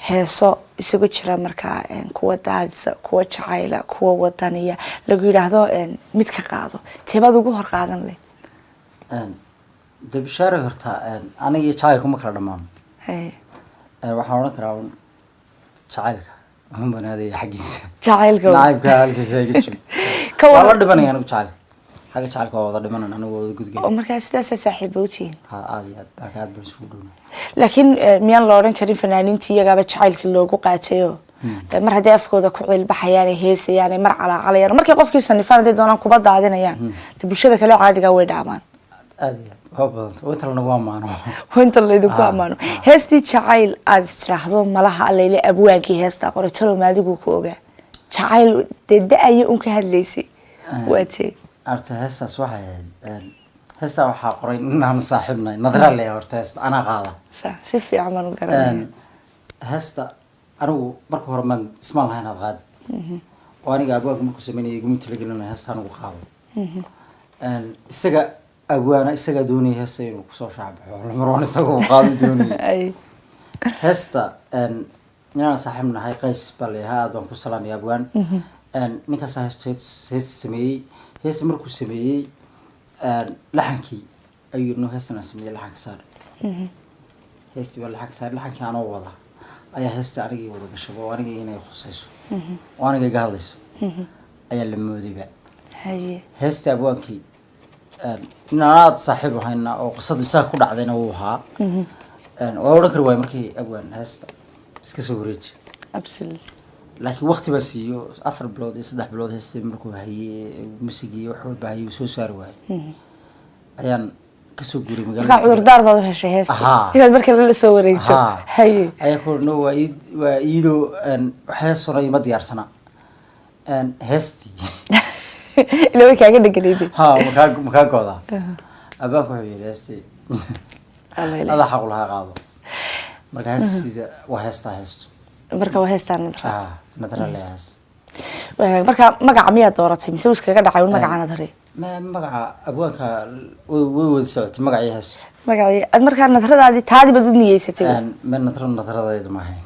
heeso isugu jira markaa kuwa daadisa, kuwa jacayla, kuwa wadaniya, lagu yidhaahdo mid ka qaado, teebaad ugu hor qaadan leh? De bishaare, horta aniga iyo jacaylku ma kala dhammaano. Waxaan odhan karaa un jacaylka waxaan banaadaya xaggiisa. Jacaylka. Nacaybka halkiisa iga jiro. Ka Waa waran la dhimanaya anigu jacaylka, xagga jacaylka waa wada dhimanan anigu, waa wada gudgay. Oo markaa sidaasaa saaxiiba u tihiin? Ha, aad iyo aad, marka aad baan isugu dhowna. Laakiin miyaan la odhan karin fanaaniintii iyagaaba jacaylka loogu qaatayo? Mar hadday afkooda ku ciilbaxayaan, ay heesayaan, ay mar calaacalayaan, markay qofkii sanifaan hadday doonaan kuba daadinayaan, de bulshada kale caadigaa way dhaamaan. Aad iyo aad, waa badanta, waa inta lanagu amaano. Inta laydinku ammaano. Heestii jacayl aada istiraahdo malaha allayle abwaankii heestaa qoray talow maadigu ku ogaa jacayl dee da-aya un ka hadlaysay, waa tee? Horta heestaas waxay ahayd, heestaa waxaa qoray nin aanu saaxiibnahay, Nadra le. Horta heesta anaa qaada. Si fiican baan u garanaya. Heesta anigu marka hore maan ismaan lahayn aad qaadi, oo aniga abwaanka markuu sameynaya iguma talagelin heesta anigu qaado. Isaga abwaana, isagaa doonaya heesta inuu kusoo shaacbaxo, marwan isaga uu qaado doonaya. Heesta inaan saaxiib nahay Qays baa layahaa, aad baan ku salaamaya abwaan. Ninkaasaa heesta sameeyey. Heesta markuu sameeyey, laxankii ayuu yidhi, "No, heestan aan sameeyey laxanka saar." Heestii baa laxanka saar. Laxankii anoo wada ayaa heesta anigii wada gashaba, oo anigii inay khusayso oo aniga iga hadlayso ayaa la moodayba. Heesta abwaankii, nin aan aada saaxiib ahayna oo qisadu isaga ku dhacdayna wuu ahaa. Waa odhan kari waay markii, "Abwaan, heesta iska soo wareeji." Laakiin waqti baa siiyo, 4 bilood iyo 3 bilood heestii markuu hayey, musigii wax walba hayey, uu soo saari waayey, ayaan kasoo guuray Markaa magaalada. Cudurdaar baad u heshay heesta inaad mar kale la soo wareegto. Ayaa ku no waa iid, waa iido heesona ima diyaarsana. Heestii Ila way kaaga dheganayday. Ha, makaa goodaa? Abaanku wuxuu yidhi, "Heestii Alla ilaah. adaa xaq u lahaa, qaado." Marka heestiida waa heestaa, heesto. Marka waa heestaa Nadra. Ah, Nadra le hees. Marka magaca miyaad dooratay mise uu iskaga dhacay un magaca Nadre? Ma, magaca abwaanka way wada socotay, magacii heesto. Magacii aad markaa nadradaadii taadii baad u niyeysatay. Ma, nadra nadradeedu ma ahayn,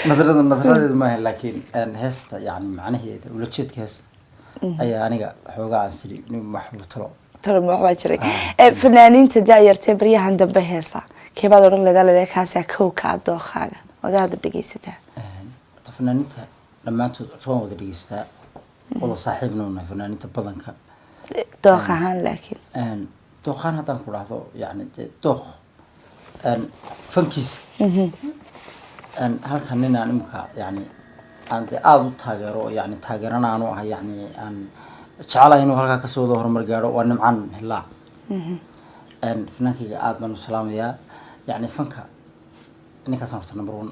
nadrada nadradeedu ma ahayn, laakiin heesta yani macnaheeda, ulajeedka heesta ayaa aniga xoogaa aan siri nin waxbuu talo. Talo ma waxbaa jiray. Fanaaniinta daayartee baryahan dambe heesa, keebaad odhan leedaa leedaa kaasaa kowka aad dookaaga ood aada u dhegeysataa? Horta fanaaniinta dhammaantood horta waan wada dhegeystaa, wada saaxiibna nahay fanaaniinta badanka. Dooq ahaan laakiin? Dooqaan haddaan ku dhahdo, yani dee dooq fankiisa, halkan nin aan imika yani aan dee aada u taageero, yani taageerana aanu ahay, yani aan jecelahay inuu halkaa kasoo wada horumar gaadho, waa Nimcaan Hilaac. Fanaankayga aada baan u salaamayaa. Yani fanka ninkaasaan horta number one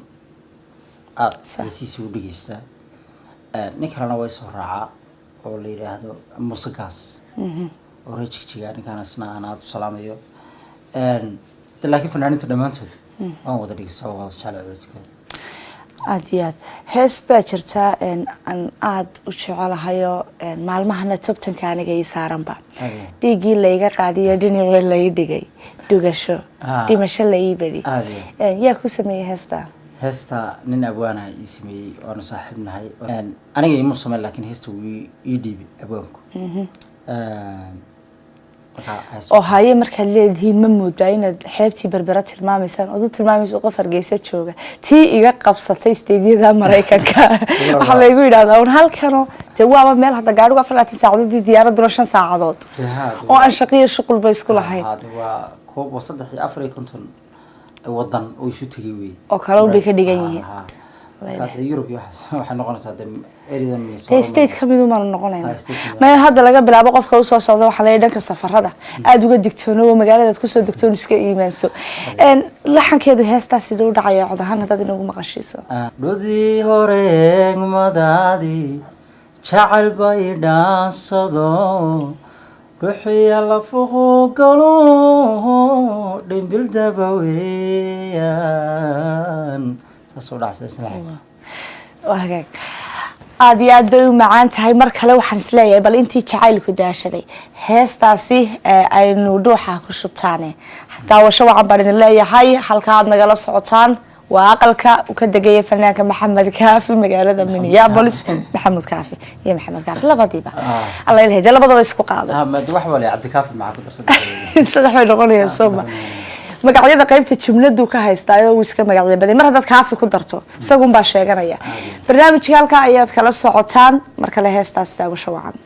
aada heesihiisa u dhegeystaa. Nin kalena waa isoo raacaa oo la yidhaahdo Muuse Gaas oo reer Jigjiga, ninkaan isna aan aada u salaamayo. De laakiin fanaaniinta dhammaantood waan wada dhegeystaa, waan wada jeclay codkooda. Aada iyo aad. Hees baa jirtaa aan aada u jecelahayo, maalmahana tobtanka aniga ii saaranba. Dhiiggii layga qaadiyo dhinacii lay dhigay, dhugasho dhimasho la ii badi. Aad iyo Yaa ku sameeyey heestaa? Heesta nin abwaana ii sameeyey, waanu saaxiib nahay. Aniga imu sameyn, laakiin heesta wuu ii dhiibay abwaanku. Marka Oo haye, markaad leedihiin ma moodaa inaad xeebtii Berbera tilmaamaysaan ood u tilmaamayso qof Hargeysa jooga? Tii iga qabsatay isteedyada Maraykanka waxaa laygu yidhahdaa un halkano dee waaba meel hadda gaadhigu 24 saacadood iyo diyaaraduna 5 saacadood oo aan shaqiyo shuqulba isku lahayn. Waa koob oo 53 wadan oo isu tegay wey. Oo kale un bay ka dhigan yihiin. Marka dee Yurub iyo waxaas waxay noqonaysaa dee eridan Minnesota. Dee state ka mid umaanu noqonayna. Ha, state kamid. Maya, hadda laga bilaabo qofka usoo socda waxaa la dhanka safarada aada uga digtoono oo magaaladaad kusoo degtoon iska iimaanso. Laxankeedu heestaa siduu u dhacaya cod ahaan haddaad inagu maqashiiso? Dhudii horeegmadaadii jacayl bay dhaansado, ruuxiya lafuhu galo, dhimbil daba weeyaan, saasuu dhacsa isla. Waa hagaag, aada iyo aad bay u macaan tahay. Mar kale waxaan isleeyahay bal intii jacaylku daashaday heestaasi aynu dhuuxa ku shubtaane. Daawasho wacan baan idin leeyahay. Halka aad nagala socotaan waa aqalka uu ka degaya fanaanka Maxamed Kaafi magaalada Minneapolis. Maxamed Kaafi iyo Maxamed Kaafi labadiiba alla ilahay dee labadaba isku qaado. Ma wax wale Cabdikaafi maxaa ku darsan? Saddex bay noqonayaan. Ah, sooma saddex. Magacyada qaybta jumladu ka haystaayo wuu iska magacyo baday. Mar haddaad Kaafi ku darto, isagun baa sheeganaya. Barnaamijka halkaa ayaad kala socotaan. Mar kale heestaas daawasho wacan.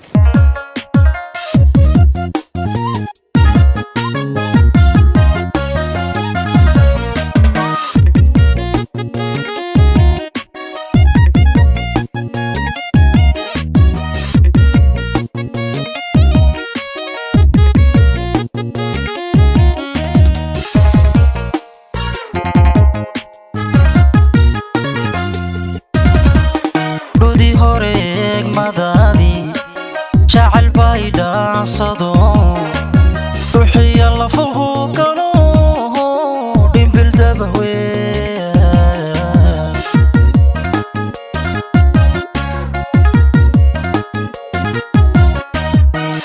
Dhudi hore eegmadaadii jacayl bay dhaansado, ruuxiya lafuhu galo, dhimbil dabawe.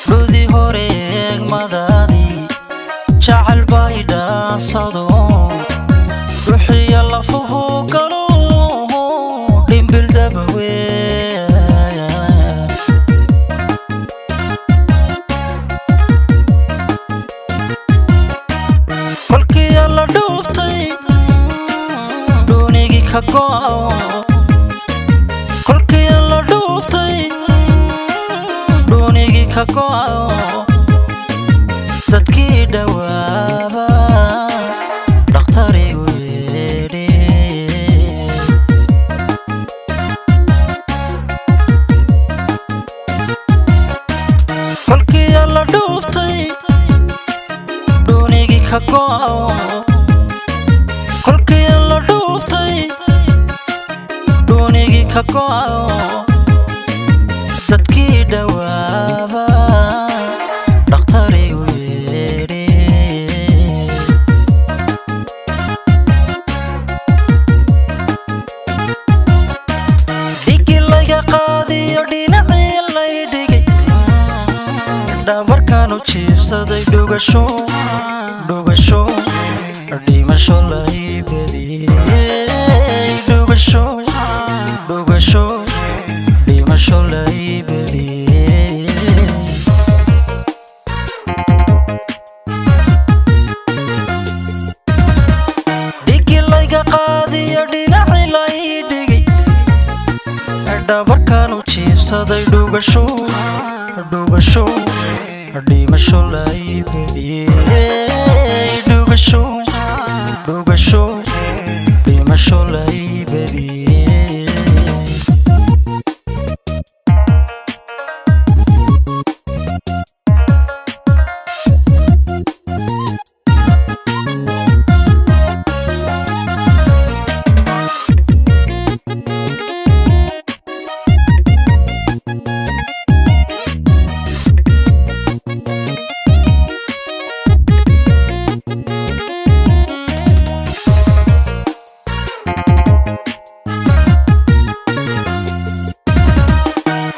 Dhudi hore eegmadaadii jacayl bay dhaansado, ruuxiya lafuhu galo, dhimbil dabawe. Kolkii la dhuubtay dhuunigii ka go'o, kolkii la dhuubtay dhuunigii ka go'o, dadkii dhawaaba dhakhtarigu yeedhi. Kolkii la dhuubtay dhuunigii ka go'o, kolkii la dhuubtay dhuunigii ka go'o, dadkii dhawaaba dhakhtarigu yeedhi. Dhigi laga qaadiyo dhinacii lay dhigay, dhabarkaanu jiibsaday, dhugasho dhugasho dhimasho lay badiyey, dhugasho dhugasho dhimasho lay badiyey. Dhigi layga qaadiyo dhinacii lay dhigay, dhabarkaanu jiibsaday, dhugasho dhugasho dhimasho lay badiyey, dhugasho dhugasho dhimasho lay badiyey.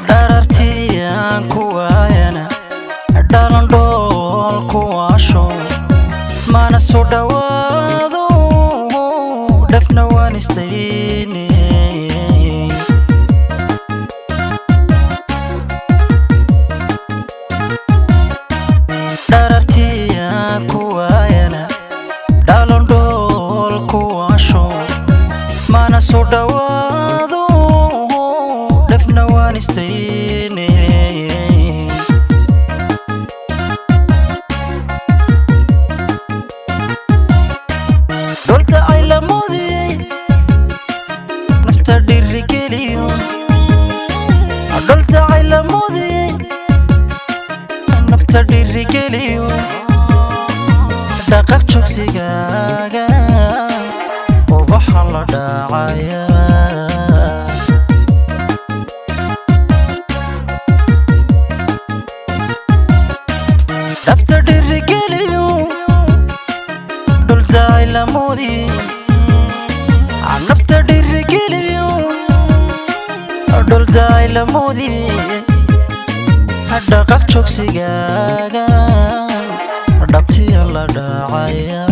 Dharartii aan ku waayana dhalandhool ku waasho, mana soo dhowaado, dhafna waan istayne. Dharartii aan ku waayana dhalandhool ku waasho, mana soo dhowaado, dhafna waan istayne. Dholka ay la moodiyey nafta dhirigeliyo, dholka ay la moodiyey nafta dhirigeliyo, dhaqaq joogsigaaga ubaxa la dhacaya. Nafta dhirigeliyo dhulta ay la moodiyey nafta dhirigeliyo, dhulta ay la moodiyey, dhaqaq joogsigaaga dhabtiya la dhacaya.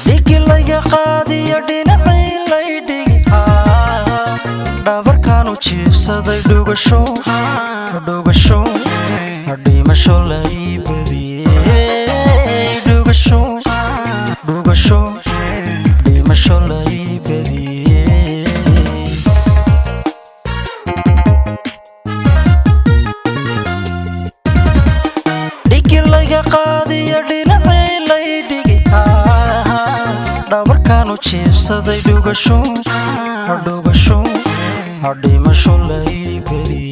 Dhigi layga qaadiyo dhinacii lay dhigi, dhabarkaanu jiibsaday, dhugasho Dhugasho, dhimasho lay badiyey. Dhugasho, dhugasho, dhimasho lay badiyey. Dhigi laga qaadiyo dhinacii lay dhigi, dhabarkaanu jiibsaday. Dhugasho, dhugasho, dhimasho lay badiyey.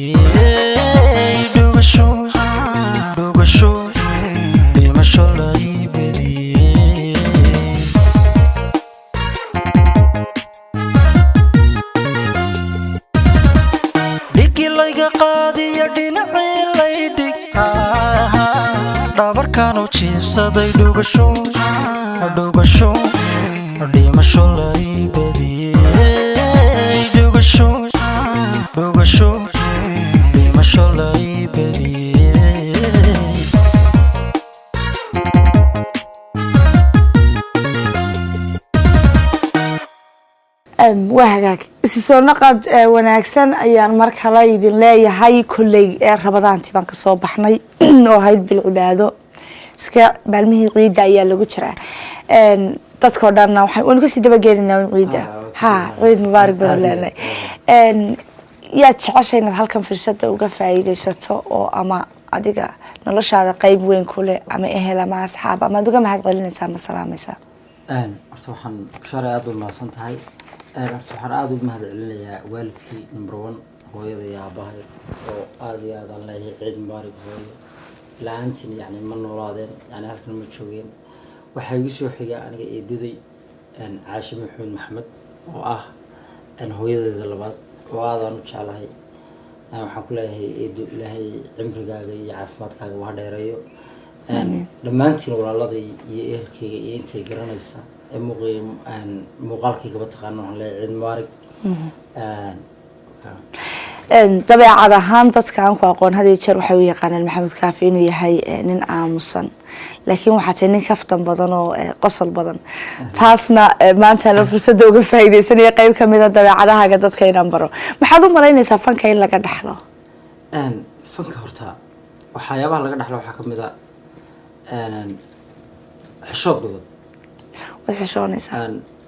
Dhugasho, dhugasho, dhimasho lay badiyey. Dhigi layga qaadiyo dhinacii lay dhig, dhabarkaanu jiibsaday. Dhugasho, dhugasho, dhimasho lay badiyey. Dhugasho, dhugasho, dhimasho lay badiyey. Waa hagaag, isu soo naqad wanaagsan ayaan mar kale idin leeyahay. Kolley ee Ramadaantii baan kasoo baxnay oo ahayd bil cibaado, iska maalmihii ciidda ayaa lagu jiraa. Dadkoo dhanna waynu kasii dabagelinaa un ciidda. Ha, ciid mubaarak baan leenahay. Yaad jeceshay inaad halkan fursadda uga faa'iidaysato oo ama adiga noloshaada qeyb weyn ku leh, ama ehel ama asxaab, ama aad uga mahad celinaysaa ama salaamaysaa? Horta waxaan, Bashaare, aada u mahadsan tahay. Horta waxaan aada ugu mahad celinayaa waalidkii, number one, hooyada iyo aabahay, oo aada iyo aad aan leeyahay ciid mubaarak hooyo. La-aantiin yani ma noolaadeen, yani halkan ma joogeen. Waxaa igu soo xiga aniga eedaday Caashe Maxamed Maxamed, oo ah hooyadeeda labaad, oo aadaan u jeclahay. Waxaan ku leeyahay eedo, Ilaahay cimrigaaga iyo caafimaadkaaga waa dheereeyo. Dhammaantiin walaaladay iyo ehelkayga iyo intay garanaysa ee muuqaalkaygaba taqaana, waxaan leeyahay ciid mubaarak. Dabeecad ahaan dadka aan ku aqoon had iyo jeer waxay u yaqaanaan Maxamed Kaafi inuu yahay nin aamusan, laakiin waxaa tahay nin kaftan badan oo qosol badan. Taasna maanta la fursadda uga faa'iidaysanaya qeyb ka mid a dabeecadahaaga dadka inaan baro. Maxaad u malaynaysaa fanka in laga dhaxlo? Fanka horta waxyaabaha laga dhaxlo waxaa kamid a xishood badan. Waad xishoonaysaa?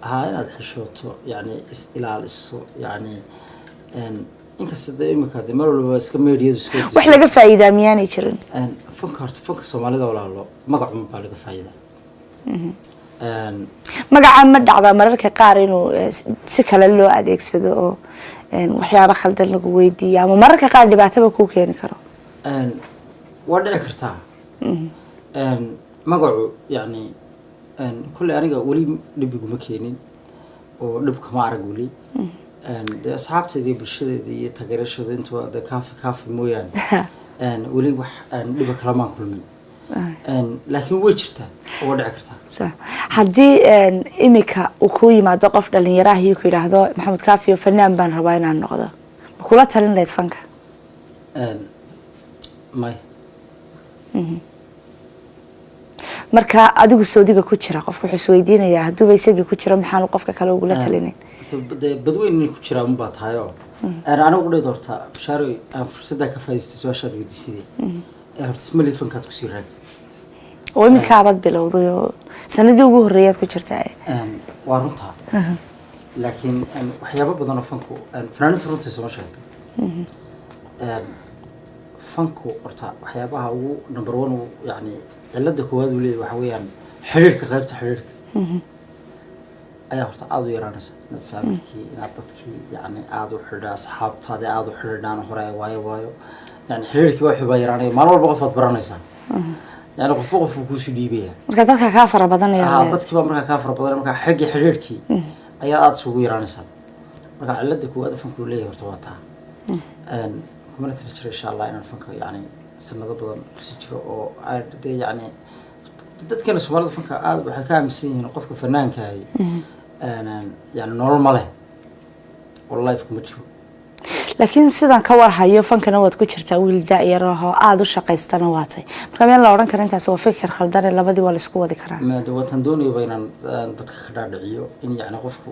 Haa, inaad xishooto, yani is ilaaliso, yani inkasta dee imika de mar walba iska meediyadu iska Wax laga faa'iidaa miyaanay jirin? Fanka horta, fanka Soomaalida, walaalo, magacuma baa laga faa'iidaa. Magaca ma dhacdaa mararka qaar inuu si kale loo adeegsado oo waxyaabo khaldan lagu weydiiyo, ama mararka qaar dhibaataba kuu keeni karo? Waa dhici kartaa. Magacu yani kolley aniga weli dhib iguma keenin oo dhib kama arag weli. Dee asxaabteeda iyo bulshadeeda iyo taageerashooda intuba dee Kaafi Kaafi mooyaane weli wax dhiba kalamaan kulmin, laakiin way jirtaa oo waa dhici kartaa. Haddii imika uu kuu yimaado qof dhalinyaraah iyo ku yidhaahdo, "Maxamed Kaafiyo, fanaan baan rabaa inaan noqdo," ma kula talin lahayd fanka? May. Marka adigu soodiga ku jira, qofku wuxuu isweydiinayaa, hadduuba isagii ku jiro, maxaanu qofka kale ugula talinayn? Dee badweyn inay ku jiraa unbaa tahay oo anigu dheed. Horta Bashaaro, aan fursaddaa ka faa'idaystay su-aashaad weydiisidee, horta ismali fankaad kusii raagtay. Oo iminkaabad bilowday oo sanadii ugu horreeyaad ku jirtaa. Waa runtaa, laakiin waxyaabo badan oo fanku, fanaaniintu runtii sooma sheegtay. Fanku horta waxyaabaha ugu number one uu yani cilada koowaad uu leeyahy waxa weeyaan xidhiirka, qaybta xidhiirka ayaa horta aada u yaraanaysa, inaad faamilkii, inaad dadkii yani aada u xidhiidha, asxaabtaadi aada u xidhiidhaan hore, waayo yani xidhiirkii waa xubaa yaraanaya. Maalin walba qof aad baranaysaa, yani qofba qof buu kuusii dhiibaya. Marka dadka kaa fara badanaya. Dadkii baa markaa kaa fara badan, markaa xaggii xidhiirkii ayaa aada isugu yaraanaysaa. Marka cilada koowaad fanku leeyahay horta waa taa. Kumana tali jiro insha Allah inaan fanka yani sanado badan kusii jiro, oo dee yani dadkeena Soomaalida fanka aada waxay ka aaminsan yihiin qofka fanaankahay yani nolol ma leh oo life kuma jiro. Laakiin sidaan ka warhayo, fankana waad ku jirtaa, wiil da-yar ahoo aada u shaqaystana waa tay. Marka meel la odhan kara intaas waa fikir khaldane, labadii waa laisku wadi karaa. De waataan doonayaba inaan dadka ka dhaadhiciyo in yani qofku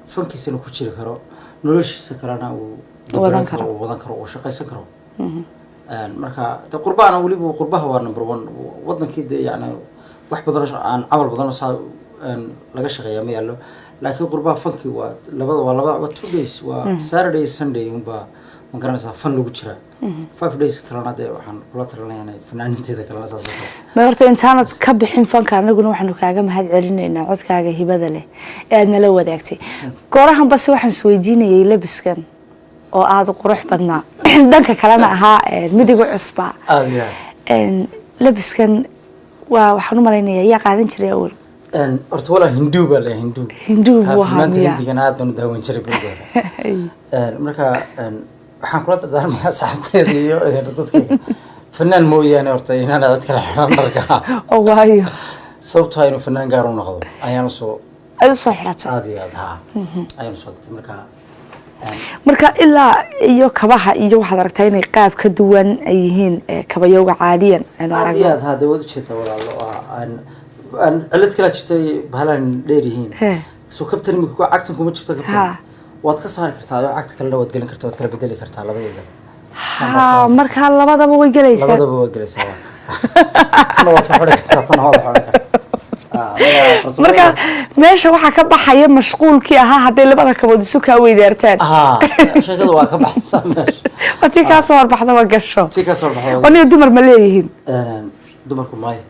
fankiisana ku jiri karo, noloshiisa kalena uu wadan dabaran karo. Uu wadan karo, uu shaqaysan karo. Marka de qurbahana weliba qurbaha waa number one. Wadankii de yani wax badan oo aan camal badan oo saa laga shaqeeyaa ma yaallo, laakiin qurbaha fankii waa labada, waa laba, waa 2 days, waa Saturday, Sunday unbaa, ma garanaysaa, fan lagu jiraa. 5 days kalena dee waxaan kula talinaya inay fanaaniinteeda kalena saas oo kale. Ma horta intaanad ka bixin fanka, anaguna waxaanu kaaga mahad celinaynaa codkaaga hibada leh ee aad nala wadaagtay goorahan. Base waxaan isweydiinayay labiskan oo aada u qurux badnaa, dhanka kalena ahaa midigu cusbaa. Aada iyo aad. Labiskan waa waxaan u malaynayaa yaa qaadan jiray awal? Horta walaa Hinduu baa la Hinduu. Hinduu buu ahaa. Maanta miya? Hindigana aad baan u daawan jiray buugooda. Marka waxaan kula dardaarmayaa asxaabteeda iyo dadkayga, fanaan mooyaane horta inaan cid kale xiran dharka. Oo waayo? Sababtoo ah inuu fanaan gaar u noqdo ayaan usoo Aad usoo xidhatay. Aada iyo aad, ha, ayaan usoo gatay. Marka Marka ilaa iyo kabaha iyo waxaad aragtaa inay qaab ka duwan ay yihiin kabayowga caadiyan aynu Aad iyo aragno. aad, ha, dee waad ujeedaa walaalo. Aan cilad kalaa jirtay, bahalaan dheer yihiin. Soo kabtan imika cagtan kuma jirto kabtan. Waad ka saari kartaa adoo cagta kalena waad gelin kartaa, waad kala bedeli kartaa labadeeda. Ha, markaa labadaba way gelaysaa. Labadaba waa gelaysaa, tana waad ku xidhan kartaa, tana waad xidhan kartaa. Marka meesha waxaa ka baxaya mashquulkii ahaa hadday labada kabood isu kaa weydaartaan. Ha, sheekada waa ka baxaysaa meesha. Waa tii kaa soo horbaxda ma gasho. Tii ka soo baxda. Aniga dumar ma leeyihiin? Dumarku maayo,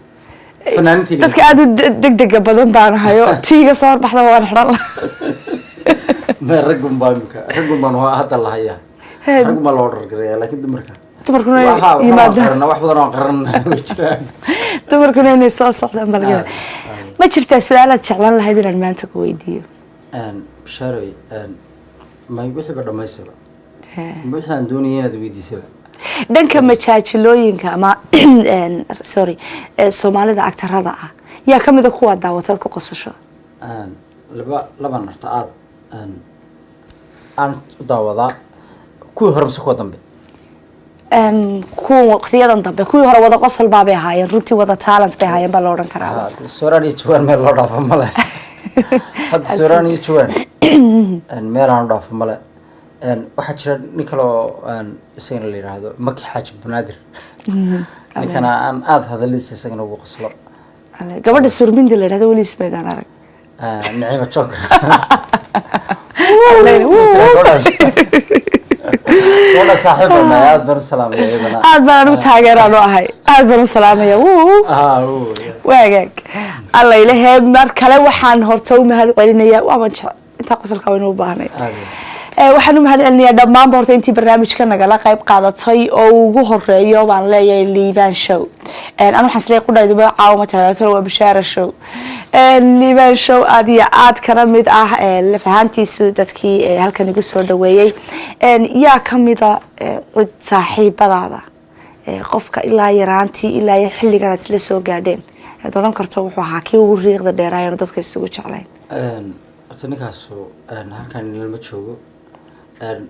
fanaaniintii. Dadka aada u degdega badan baan hayo, tiiga soo horbaxda waan xidhan lahaa. Me, raggun baa imika, raggun baan hadda la hayaa. Raggun baa loo dhargareeyaa, laakiin dumarka Dumarkuna waxa yimaadaan. Qarana wax badan oo qaran way jiraan. Dumarkuna inay soo socdaan balgada. Aad. Ma jirtaa su-aalaad jeclaan lahayd inaan maanta ku weydiiyo? Bishaaroy, may, wixiiba dhamaystira, wixii aan doonayay inaad weydiisaba. Dhanka majaajilooyinka ama sorry, Soomaalida actorada ah, yaa kamid a kuwa daawatad ku qosasho? Laba laban horta aad aan u daawadaa. Kuwii hore mise kuwa dambe? Kuwa waqtiyadan dambe. Kuwii hore wada qosol baabay ahaayeen runtii, wada talent bay ahaayeen baa la odhan karaa. Ha, Sooraan iyo Jawaan meel loo dhaafo male hadda. Sooraan iyo Jawaan meel aan u dhaafo male. Waxaa jira nin kale oo isagana la yidhaahdo Maki Xaaji Banaadir, ninkana aan aada hadaladiisa isagana ugu qoslo. Gabadha Surmindi la yidhahdo weli ismaydaan arag. Naciima Joker. Gabadhaas. Gabadha saaxiib baan nahay, aad baan u salaamaya iyadana. Aad baan anigu taageeraan u ahay, aad baan u salaamaya. Wuu. Waagaag alla ilahee, mar kale waxaan horta u mahad celinayaa, waaban jec intaa qosolka waynu u baahnay. Aad iyo. Waxaan u mahad celinayaa dhammaanba horta intii barnaamijka nagala qayb qaadatay oo ugu horeeyo baan leeyahay Liibaan Show. Anu waxaan isleeyahay qudhayduba caawa ma tirahdaa talo waa Bishaara Show. Liibaan Show aad iyo aad kana mid ah laf ahaantiisu dadkii halkan igu soo dhaweeyey. Yaa kamida cid saaxiibadaada, qofka ilaa yaraantii ilaa iyo xilligan aad isla soo gaadheen aad odhan karto wuxuu ahaa kii ugu riiqda dheeraayan dadka isugu jeclayn? Horta ninkaasu halkan nilama joogo.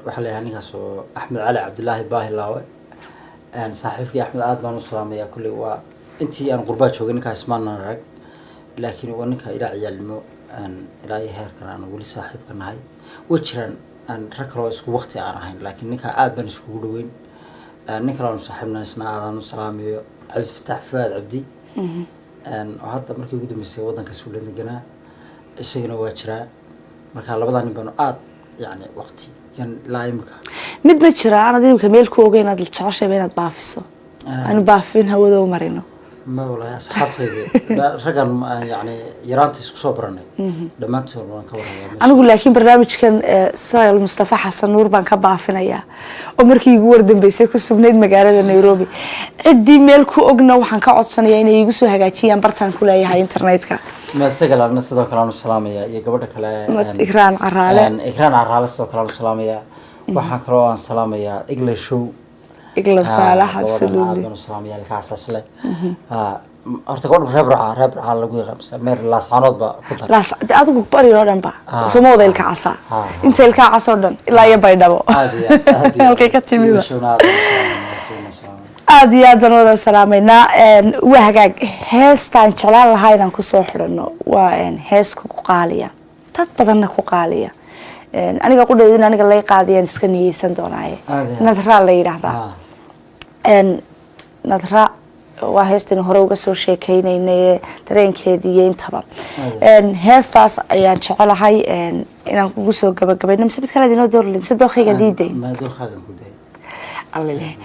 Waxaa la yahaa ninkaasu Axmed Cali Cabdilaahi Baahilaawe. Saaxiibkii Axmed aad baan u salaamayaa. Kulley waa intii aan qurbaa joogay ninkaas maanan arag, laakiin waa ninka ilaa ciyaalnimo ilaa iyo heerkan aan weli saaxiibka nahay. Way jiraan rag kale oo isku waqti aan ahayn, laakiin ninka aad baan iskugu dhaweyn. Nin kale aanu saaxiibna isna aadaan u salaamayo, Cabdifataax Fuaad Cabdi, oo hadda markii ugu dambeysay waddanka Sweden deganaa, isagana waa jiraa. Marka labadaa nin baanu aad yani waqti kan ilaa imika. Mid ma jira aanad imika meel ku ogeyn aad jeceshayba inaad baafiso, aanu baafin hawada u marino? Ma, walahi asxaabtayda raggan aan yani yaraanta isku soo baranay dhammaantood waan ka warhayaa meesha. Anigu laakiin barnaamijkan Sayal Mustafa Xasan Nuur baan ka baafinayaa, oo markii igu wardambeysay ku sugnayd magaalada Nairobi. Ciddii meel ku ogna waxaan ka codsanayaa inay igu soo hagaajiyaan bartaan ku leeyahay internetka. Ma isaga ana sidoo kale aan u salaamayaa, iyo gabadha kale. Ikraan Caraale. Ikraan Caraale sidoo kale aan u salaamayaa. Waxaan kaloo aan salaamayaa Igla Show. Igla Saalax. Gabadhan aad Absolutely. baan u salaamayaa, ilkaasaas leh. Horta gabadha reer Burca, reer Burca lagu yaqaan mise meer Laascaanood ba ku dar. Laas de adigu bari oo dhan ba sooma wada ilka casa. Inta ilkaa cas oo dhan ilaa iyo Baydhabo. Aad iyo aad, aad iyo aad. Halkay ka timiba. Igla Showna aad baan u salaamayaa, isaguna salaamaya. Aad iyo aad baan wada salaameynaa. Waa hagaag, heestaan jeclaan lahaa inaan kusoo xidhano waa hees ku qaaliya, dad badanna ku qaaliya. Aniga qudheedu in aniga lay qaadiyaan iska niyeysan doonaaye. Aad iyo aad. Nadraa la yidhaahdaa. Nadra waa heestan hore uga soo sheekeynaynay dareenkeedii iyo intaba. Heestaas ayaan jecelahay inaan kugu soo gabagabayno, mise mid kale inoo doorle, mise dookhayga diiday? Ma dookhaagan ku dayay. Allileh,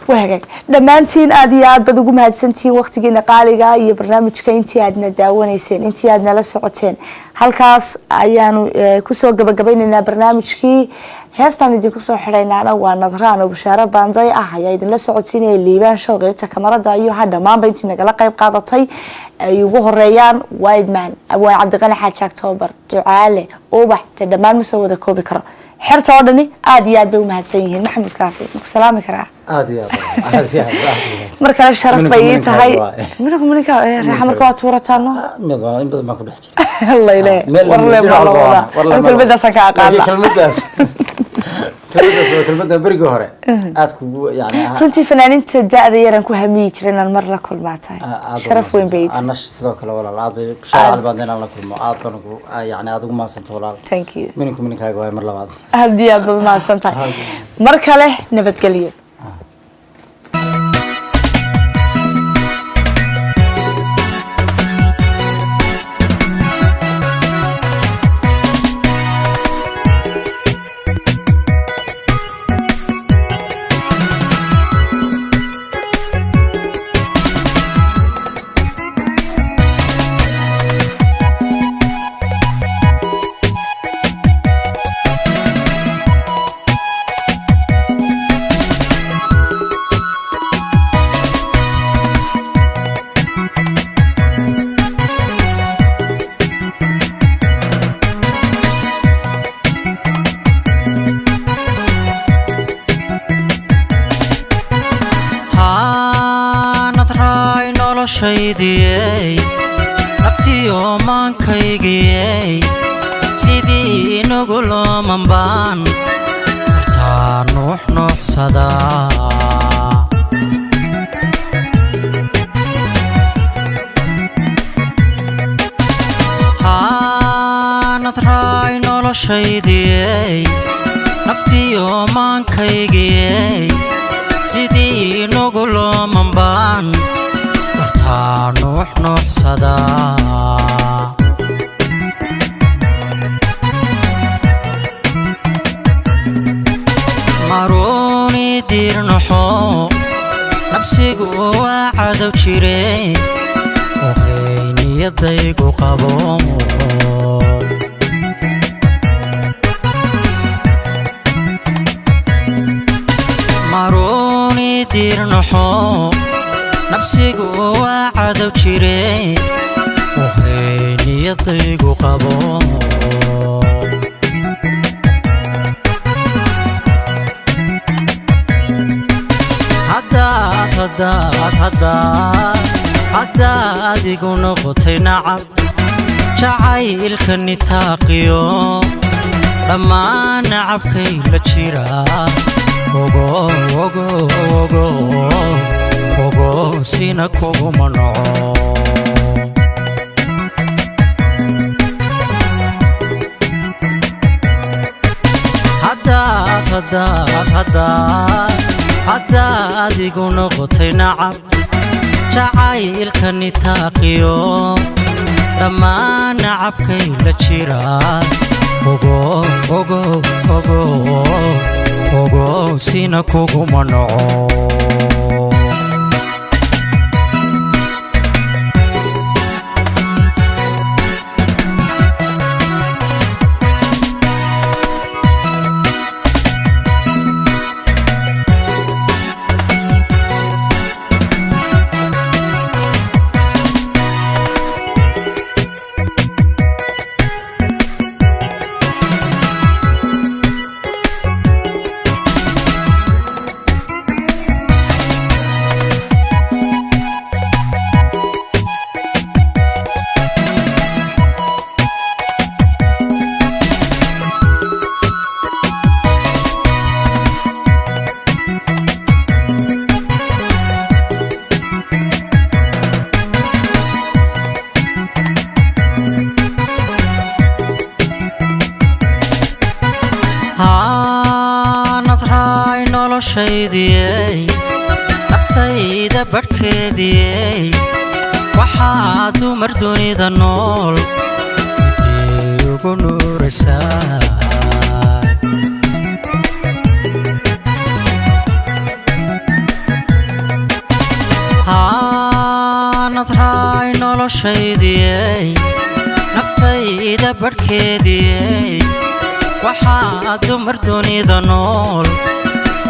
waa hagaag. Dhammaantiin aada iyo aad baad ugu mahadsantihiin waqtigiina qaaliga iyo barnaamijka intii aadna daawanayseen, intii aad nala socoteen. Halkaas ayaanu kusoo gabagabaynaynaa barnaamijkii. Heestaan idinku soo xidhaynaana waa Nadraan oo Bashaaro Baanday ah ayaa idinla socodsiinaya. Liibaan Show qeybta kamarada iyo ha dhammaanba intii nagala qayb qaadatay ay ugu horeeyaan Wideman, Abwaan Cabdiqani Xaaji Octoobar, Ducaale Ubax, dee dhammaan ma soo wada koobi karo, xerta oo dhani aada iyo aad bay umahadsan yihiin. Maxamed Kaafi, maku salaami karaa? Aad iyo aad, aad iyo aad, aad iyo aad. Mar kale sharaf bay ii tahay. Waaye. Mininku minka reexa marka waa tuurataano. Mid waa in badan baan ku dhex jira. Layle warle ma la wadaa? Anu kelmadaasaan ka aqaana. Kelmadaas waa kelmadda berigii hore aad kugu yani Runtii fanaaniinta da-da yaraan ku hamiyi jiray inaan mar la kulmaa tahay. Aad Sharaf weyn bay ii tahay. Ana sidoo kale walaal, aad bay Bashaar Cali baan inaan la kulmo, aad baan ugu yani aad ugu mahadsanta walaal. Thank you. Mininku mininkaaga waay mar labaad. Aad iyo aad baad umahadsan tahay. Mar kale nabadgelyo. Haanad raay noloshaydiyey, naftiyo maankaygiyey, sidii inagu looman baan hortaa nuux nuuxsadaa. Haanad raay noloshaydiyey, naftiyo maankaygiyey, sidii inagu looman baan dartaa nuux nuuxsadaa. Maruuni diirnaxo, nabsigu waa cadow jire, ohay niyadaygu qabo. Maruuni diirnaxo, nabsigu waa cadow jire, ohay niyadaygu qabo. Haddaad haddaad haddaad haddaad igu noqotay nacab, jacaylka nitaaqiyo dhammaan nacabkay la jira, ogo ogo ogo ogo, sina kuguma noco. Haddaad haddaad haddaad haddaad igu noqotay nacab, jacaylka nitaaqiyo dhammaan nacabkay la jira, ogo ogo ogo ogo, sina kuguma noco. Haanad raay noloshaydiyey. Naftayda badhkeediyey, waxaa dumar dunida nool midii ugu nuuraysaa. Haanad raay noloshaydiyey, naftayda badhkeediyey, waxaa dumar dunida nool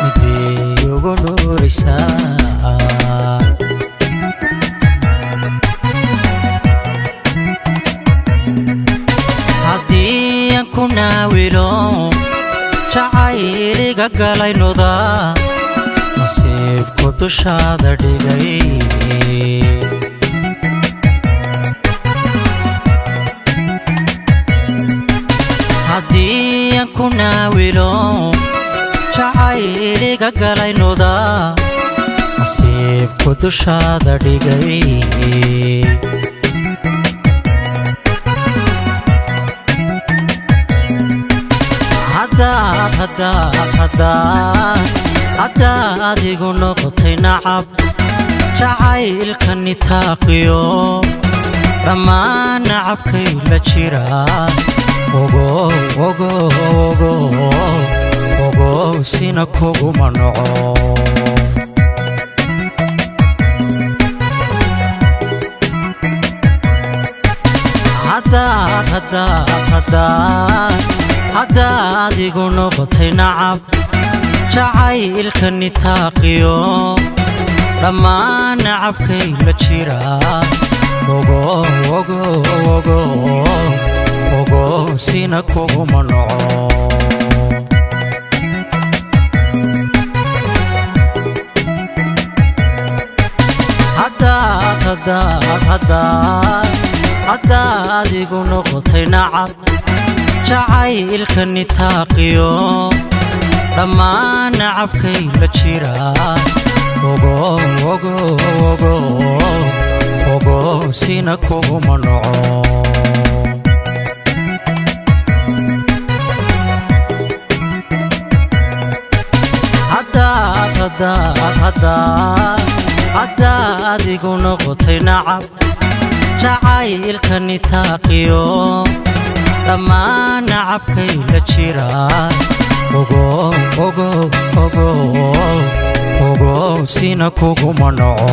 midii ugu nuuraysaa. Haddii aan ku naawilo jacayliga galay nuda, nasiibku dushaada dhigay. Haddii aan ku naawilo jacayliga galay nuda, nasiibku dushaada dhigay. Haddaad haddaad haddaad haddaad igu noqotay nacab, jacaylkani taaqiyo dhammaan nacabkay la jira. Ogow, ogow, ogow, ogow, sina kuguma noco. Haddaad haddaad haddaad haddaad igu noqotay nacab, jacaylkani taaqiyo dhammaan nacabkay la jira. Ogow, ogow, ogow, ogow, sina kuguma noco. Haddaad haddaad haddaad haddaad igu noqotay nacab, jacaylkani taaqiyo dhammaan nacabkay la jira. Ogow, ogow, ogow, ogow, sina kuguma noco. Haddaad haddaad haddaad haddaad igu noqotay nacab, jacaylkani taaqiyo dhammaan nacabkay la jira. Ogow, ogow, ogow, ogow, sina kuguma noco.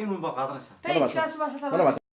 Inuu baa qaadanaysaa.